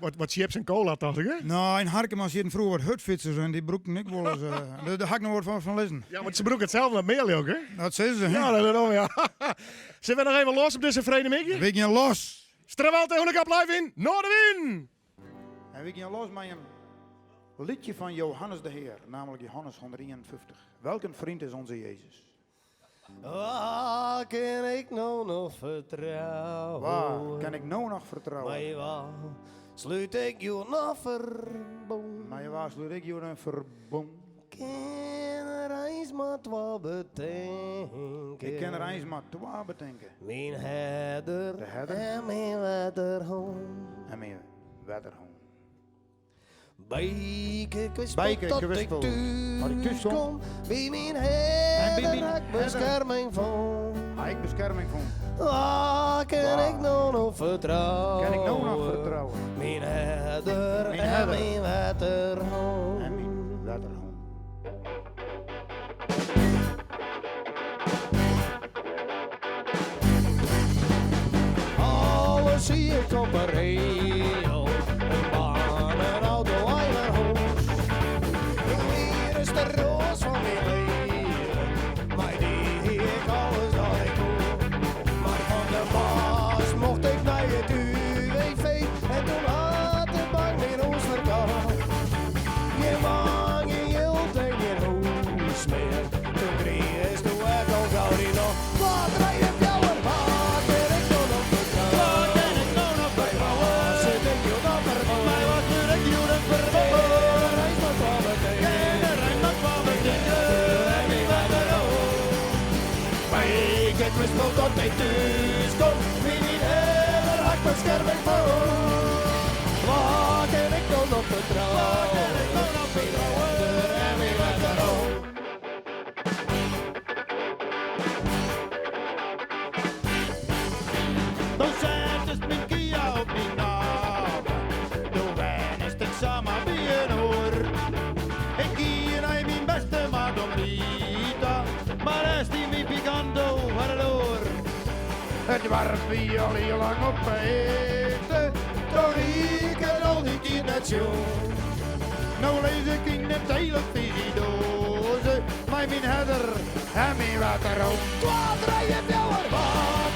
[SPEAKER 3] Wat chips en cola, tocht ik, hè?
[SPEAKER 4] Nou, yn Harkema sieten froeger wat hurdfytsers en dy brûkten ek wolris. Dêr ha ik noch wat fan lizzen.
[SPEAKER 3] Ja, want se brûke it sels net mear, leau ik, hè?
[SPEAKER 4] Dat sizze se, hè?
[SPEAKER 3] Ja, dat ja. Sille we noch even los op dizze fredemiddei?
[SPEAKER 4] We gean los!
[SPEAKER 3] Strawelte Hûnekop live yn Noardewyn!
[SPEAKER 4] En we gean los mei in liedje fan Johannes de Heer, namelijk Johannes 151. Welk een vriend is onze Jezus?
[SPEAKER 7] Wa kin ik no noch fertrouwe?
[SPEAKER 4] Wa kin ik no noch fertrouwe?
[SPEAKER 7] Mei wa slút ik hjoed noch ferbûn?
[SPEAKER 4] Mei wa slút ik hjoed in ferbûn?
[SPEAKER 7] Kin der eins mar twa betinke.
[SPEAKER 4] Ik kin der eins mar twa betinke.
[SPEAKER 7] Myn herder,
[SPEAKER 4] De herder.
[SPEAKER 7] en myn wetterhûn.
[SPEAKER 4] En myn wetterhûn.
[SPEAKER 7] Bijke kwispel
[SPEAKER 4] Bijke
[SPEAKER 7] tot ik
[SPEAKER 4] kwispel
[SPEAKER 7] thús
[SPEAKER 4] tot ik thús kom.
[SPEAKER 7] kom. By myn
[SPEAKER 4] En by
[SPEAKER 7] herder
[SPEAKER 4] myn
[SPEAKER 7] ha ik
[SPEAKER 4] herder
[SPEAKER 7] beskerming fûn.
[SPEAKER 4] Ha ik beskerming fûn.
[SPEAKER 7] Wa kin
[SPEAKER 4] Wa
[SPEAKER 7] ik no noch fertrouwe?
[SPEAKER 4] Kin ik no noch fertrouwe?
[SPEAKER 7] Myn herder
[SPEAKER 4] Myn
[SPEAKER 7] en
[SPEAKER 4] herder.
[SPEAKER 7] myn wetterhûn.
[SPEAKER 4] En myn wetterhûn.
[SPEAKER 6] Alles hie ik op 'e regel. In baan, in auto, eigen hûs. Hjir is de roas fan myn leven. Mei dy hie ik alles wat ik woe. Mar fan de baas mocht ik nei it UWV. En doe hat de bank myn hûs ferkocht. Gjin baan, gjin jild en gjin hûs mear. Doe krigest do ek al gau dy nocht. Twa, trije, fjouwer, wa kin ik no noch fertrouwe?
[SPEAKER 5] Wa kin ik no noch fertrouwe?
[SPEAKER 6] Mei wa sit ik hjoed noch ferbûn?
[SPEAKER 5] Mei wa slút ik hjoed in ferbûn?
[SPEAKER 6] Kin der eins mar twa betinke.
[SPEAKER 5] Kin der eins mar twa betinke. En myn wetterhûn.
[SPEAKER 6] Bijke kwispel tot ik thús kom. By myn herder ha ik beskerming fûn. Wa kin ik no noch fertrouwe?
[SPEAKER 5] Wa kin ik no noch fertrouwe?
[SPEAKER 6] Myn herder en myn wetterhûn.
[SPEAKER 5] Doe settest myn Kia op myn namme. Doe wennest ik samar by in oar. Ik gie nei myn bêste maat om Rita, mar dêr stie myn Picanto foar de doar.
[SPEAKER 4] It doarp wie al hiel lang op 'e hichte,
[SPEAKER 6] Doch hie ik it al dy tiid net sjoen.
[SPEAKER 5] No lis ik yn de telefyzjedoaze mei myn herder en myn wetterhûn.
[SPEAKER 6] Twa, trije, fjouwer, wa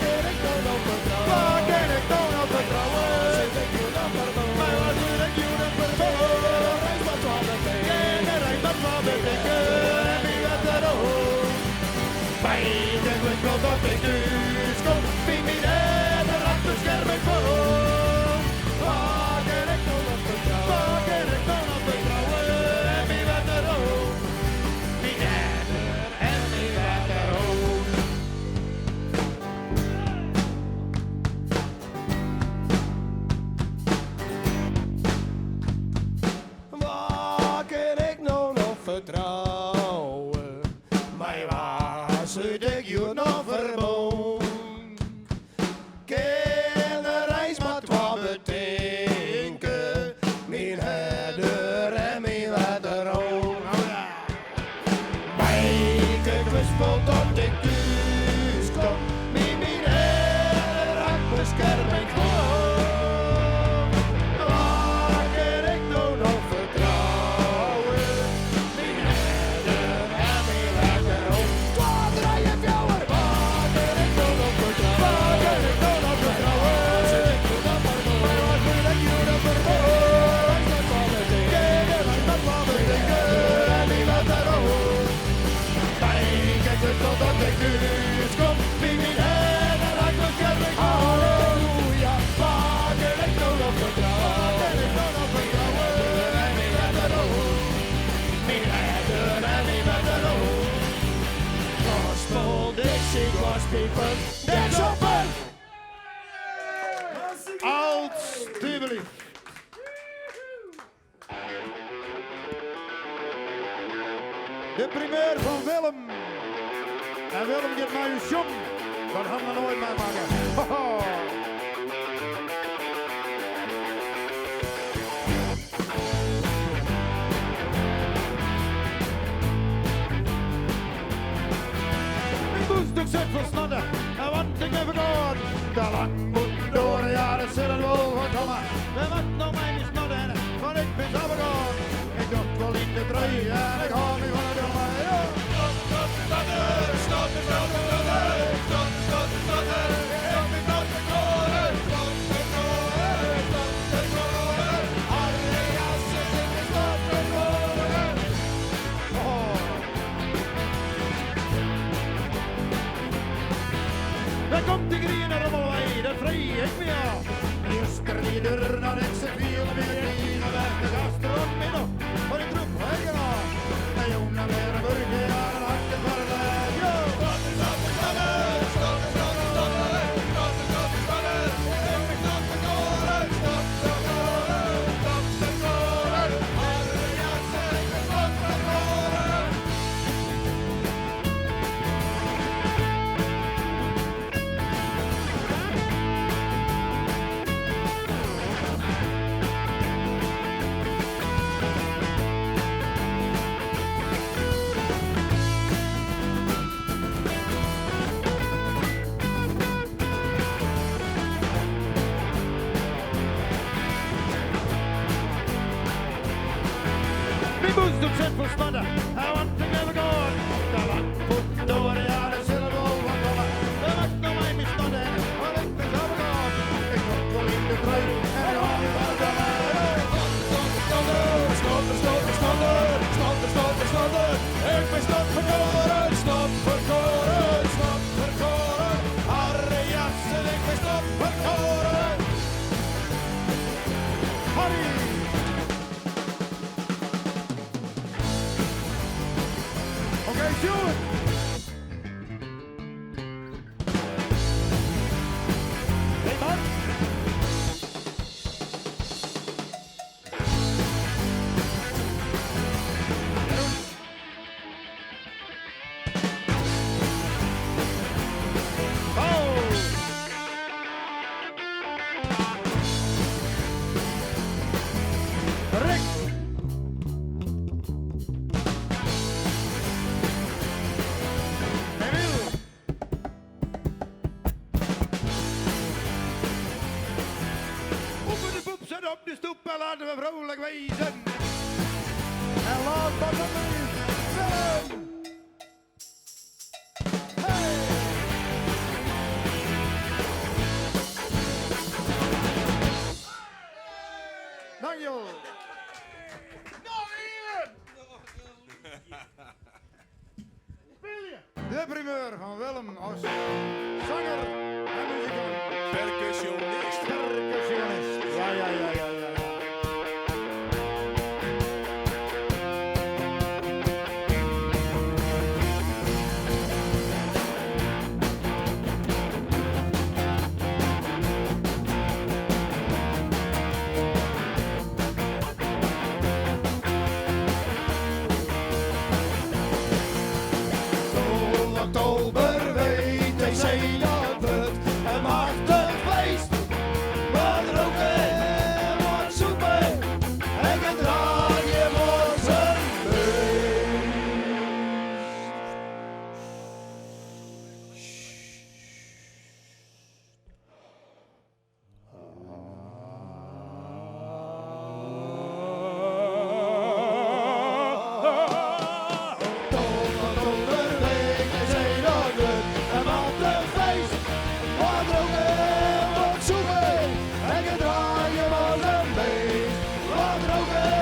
[SPEAKER 6] kin ik no noch fertrouwe?
[SPEAKER 5] Wa kin ik no noch fertrouwe?
[SPEAKER 6] Sit ik hjoed noch ferbûn?
[SPEAKER 5] Mei wa slút ik hjoed in ferbûn?
[SPEAKER 6] Kin der eins mar twa betinke.
[SPEAKER 5] Kin der eins mar twa betinke. En myn wetterhûn. Bijke kwispel tot ik thús kom. By myn herder ha ik beskerming fûn. Wa kin ik no noch fertrouwe? Wa kin ik no noch fertrouwe? En myn wetterhûn. Myn herder en myn wetterhûn.
[SPEAKER 6] Wa kin ik no noch fertrouwe? Mei wa slút ik hjoed noch ferbûn? Kin der eins mar twa betinke, myn herder en myn wetterhûn. Bijke kwispel tot ik thús kom, by myn herder ha ik beskerming fûn.
[SPEAKER 5] Wa kin ik no noch fertrouwe? Myn herder en myn wetterhûn.
[SPEAKER 6] Twa, trije, fjouwer, wa kin ik no noch fertrouwe?
[SPEAKER 5] Wa kin ik no noch fertrouwe?
[SPEAKER 6] Sit ik hjoed noch ferbûn?
[SPEAKER 5] Mei wa slút ik hjoed in ferbûn? Kin der eins mar twa betinke. En myn wetterhûn. Bijke kwispel tot ik thús kom. By myn herder ha ik beskerming fûn.
[SPEAKER 6] Halleluja,
[SPEAKER 5] Wa kin ik no noch fertrouwe? Wa kin ik no noch fertrouwe? En myn wetterhûn. Myn herder en myn wetterhûn.
[SPEAKER 6] Gospel, Dixie, gospel, Dexopen!
[SPEAKER 5] Alsjeblieft.
[SPEAKER 4] De primeur fan Willem. En Willem giet mei ús sjongen. Dat ha we noait meimakke. Hoho.
[SPEAKER 5] Myn bûsdoek sit fol snotter, want ik bin ferkâlden. Te lang bûtendoar, ja, dat sil it wol fan komme. We moatte no mei trui en ik hou me van de domme. Ja. Stotter, stotter, stotter, stotter, stotter, stotter, stotter, ik ben dat verkoren, verkoren, verkoren. Alle jassen, ik ben dat verkoren. Oh. Daar komt de groene rommelwei, dat vrij ik me af. Eerst die deur naar ik ze viel meer tegen weg de gastronomie nog. Maar ik droeg lekker aan. En jongen weer een burger aan een hakje voor de leg. Stotter, stotter, stotter, stotter, stotter, stotter, stotter, stotter, ik ben dat verkoren, stotter, verkoren, stotter, verkoren. Alle jassen, ik ben dat verkoren. Mijn boes doet zet voor smatten, hij want ik never gone. De lang voet door, ja, de zullen wel wat komen. De wacht nog mij mijn smatten, want ik ben zo gone. Ik kom wel in de trui en ik haal je van de Stotter, stotter, stotter, stotter, stotter, stotter. Ik ben stad verkoren, stad verkoren, stad verkoren. Harre jassen, ik ben stad verkoren. Harry! Oké, Sjoerd! Hey, Bart! Oh! Rick! Emiel! Open de poep, zet op de stoep en laten we vrolijk wezen. En laat maar not least, Willem! Hey! Dankjewel. De primeur van Willem als zanger en muzikant.
[SPEAKER 18] Percussionist.
[SPEAKER 5] Percussionist. Ja, ja, ja, ja, ja. Oktober WTC, dat wordt een machtig feest. Wat roken, wat soepen en gedraag je voor zijn Oktober WTC, dat wordt een machtig feest. Wat roken, wat soepen en gedraag je voor zijn beest. Wat roken,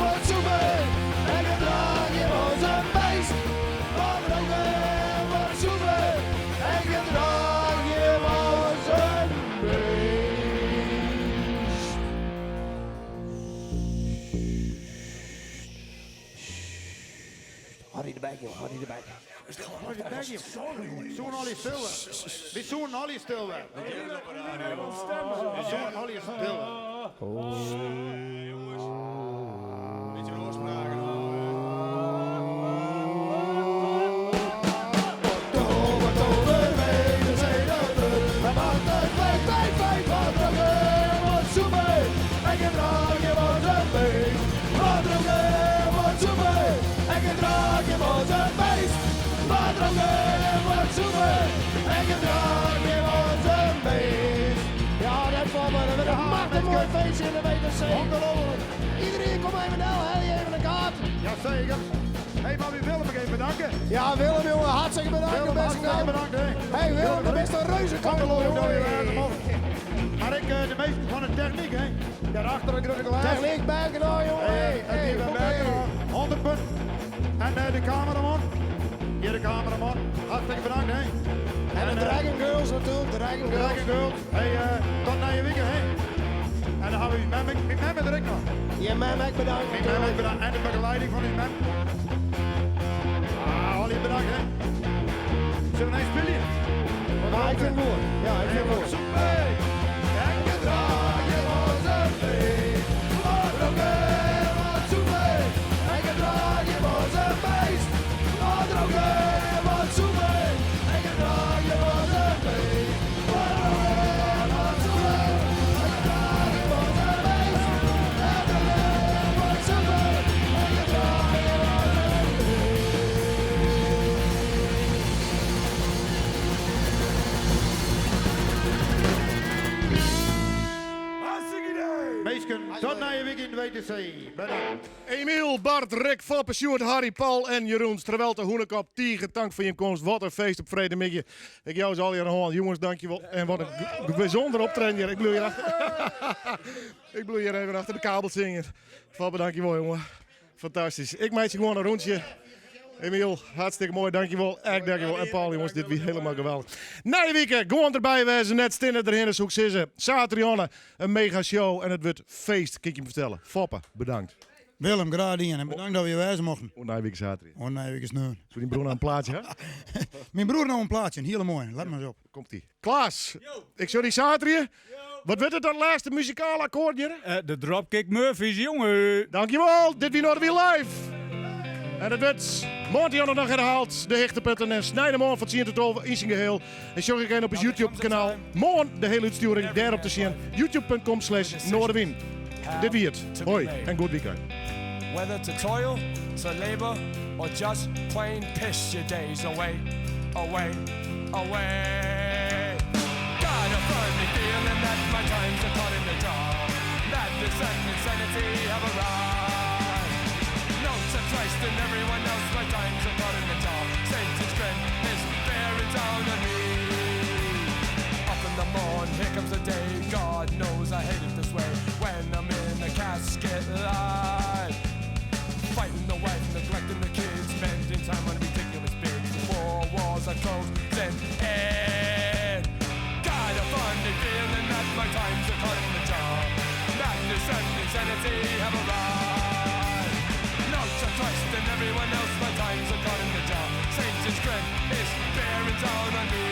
[SPEAKER 5] wat soepen en gedraag je voor zijn beest. Wat roken, wat soepen en gedraag je voor zijn beest.
[SPEAKER 6] Harry erbij, joh. Harry erbij.
[SPEAKER 5] Harry erbij, joh. Zoen al die stil. We zoen al die stil. We zoen al die stil.
[SPEAKER 8] Beetje oorspraken.
[SPEAKER 6] Ja, dat valt me. Dat wordt een machtig mooi feestje in de WTC. Ongelooflijk. Iedereen komt even snel, haal je even een kaart.
[SPEAKER 5] Ja. Jazeker. Hé, maar wie Willem ik even bedanken.
[SPEAKER 6] Ja, Willem, jongen, hartstikke bedankt.
[SPEAKER 5] Willem,
[SPEAKER 6] de beste
[SPEAKER 5] hartstikke
[SPEAKER 6] man.
[SPEAKER 5] bedankt, hè.
[SPEAKER 6] Hey, Willem, de beste reuzenkant.
[SPEAKER 5] Maar ik, de meeste van de techniek, hè. Daarachter een grote glaas.
[SPEAKER 6] Techniek, Bergenau, jongen.
[SPEAKER 5] Hey,
[SPEAKER 6] Hey,
[SPEAKER 5] hey,
[SPEAKER 6] hey,
[SPEAKER 5] 100 punt. En de cameraman. Hier de cameraman. Hartstikke bedankt, hè.
[SPEAKER 6] En de Dragon Girls natuurlijk, de Dragon
[SPEAKER 5] De
[SPEAKER 6] Girls.
[SPEAKER 5] Dragon Girls. Hey, tot na je weekend, hè. En dan hebben we mem, mijn mem er ook nog.
[SPEAKER 6] Je mem ook bedankt.
[SPEAKER 5] Mijn mem ook bedankt. En de begeleiding van uw mem. Ah, al je bedankt, hè. Zullen we nou spelen?
[SPEAKER 6] Ja, ik vind het goed. Ja, ik vind het goed.
[SPEAKER 5] Meesken, tot na je weekend WTC. Bedankt.
[SPEAKER 3] Emiel, Bart, Rick, Foppe, Sjoerd, Harry, Paul en Jeroen. Strawelte, Hoenekop, Tiger, dank voor je komst. Wat een feest op Vredemidje. Ik jou ze al hier aan. Jongens, dankjewel. En wat een bijzonder optreden hier. Ik bloei hier achter. Ik bloei hier even achter de kabel zingen. Foppe, dankjewel, jongen. Fantastisch. Ik meid je gewoon een rondje. Emiel, hartstikke mooi, dankjewel. Echt dankjewel. En Paul, jongens, dit was helemaal geweldig. Na je weekend, gewoon erbij wezen. Net stinnen erin, zoek ze. Zaterdag, een mega show en het wordt feest, kan ik je vertellen. Foppe, bedankt.
[SPEAKER 4] Willem, graag gedaan. En bedankt dat we je wijzen mochten.
[SPEAKER 3] Oh, nee, week zaterdag.
[SPEAKER 4] Oh, nee, week is nu.
[SPEAKER 3] Doe die broer nou een plaatje, hè?
[SPEAKER 4] Mijn broer nou een plaatje, een hele mooie. Let maar eens op.
[SPEAKER 3] Komt-ie. Klaas, ik zou die zaterdag. Wat werd het dan laatste muzikale akkoord hier?
[SPEAKER 9] De Dropkick Murphys, jongen.
[SPEAKER 3] Dankjewel, dit wie Noordwie live. En het werd morgen nog herhaald. De hechteputten en snijden morgen van 10 tot 12 in zijn geheel. En zorg ik op het YouTube kanaal. Morgen de hele uitsturing daarop te zien. youtube.com slash Noardewyn. Dit wie het. Hoi en goed weekend.
[SPEAKER 18] Whether to toil, to labor, or just plain piss your days away, away, away. Got a funny feeling that my time's are caught in the jar. Madness and insanity have arrived. No to Christ and everyone else, my time's are caught in the jar. Satan's strength is bearing down on me. Up in the morn, here comes the day. God knows I hate it this way. When I'm in a casket live. Fighting the wife, neglecting the kids, spending time on ridiculous bids. The four walls are closing in. Got a funny feeling that my time's are caught in the jar. Madness and insanity have arrived. No to Christ and everyone else, my time's are caught in the jar. Satan's strength is bearing down on me.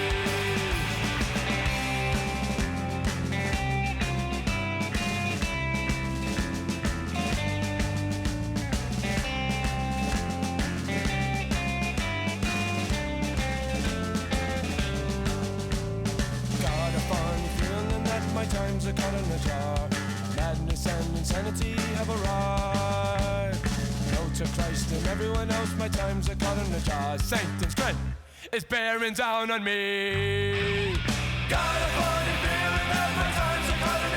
[SPEAKER 18] Got a funny feeling that my time's are caught in a jar. Madness and insanity have arrived. No to Christ and everyone else, my time's are caught in a jar. Satan's strength is bearing down on me. Got a funny feeling that my time's are caught in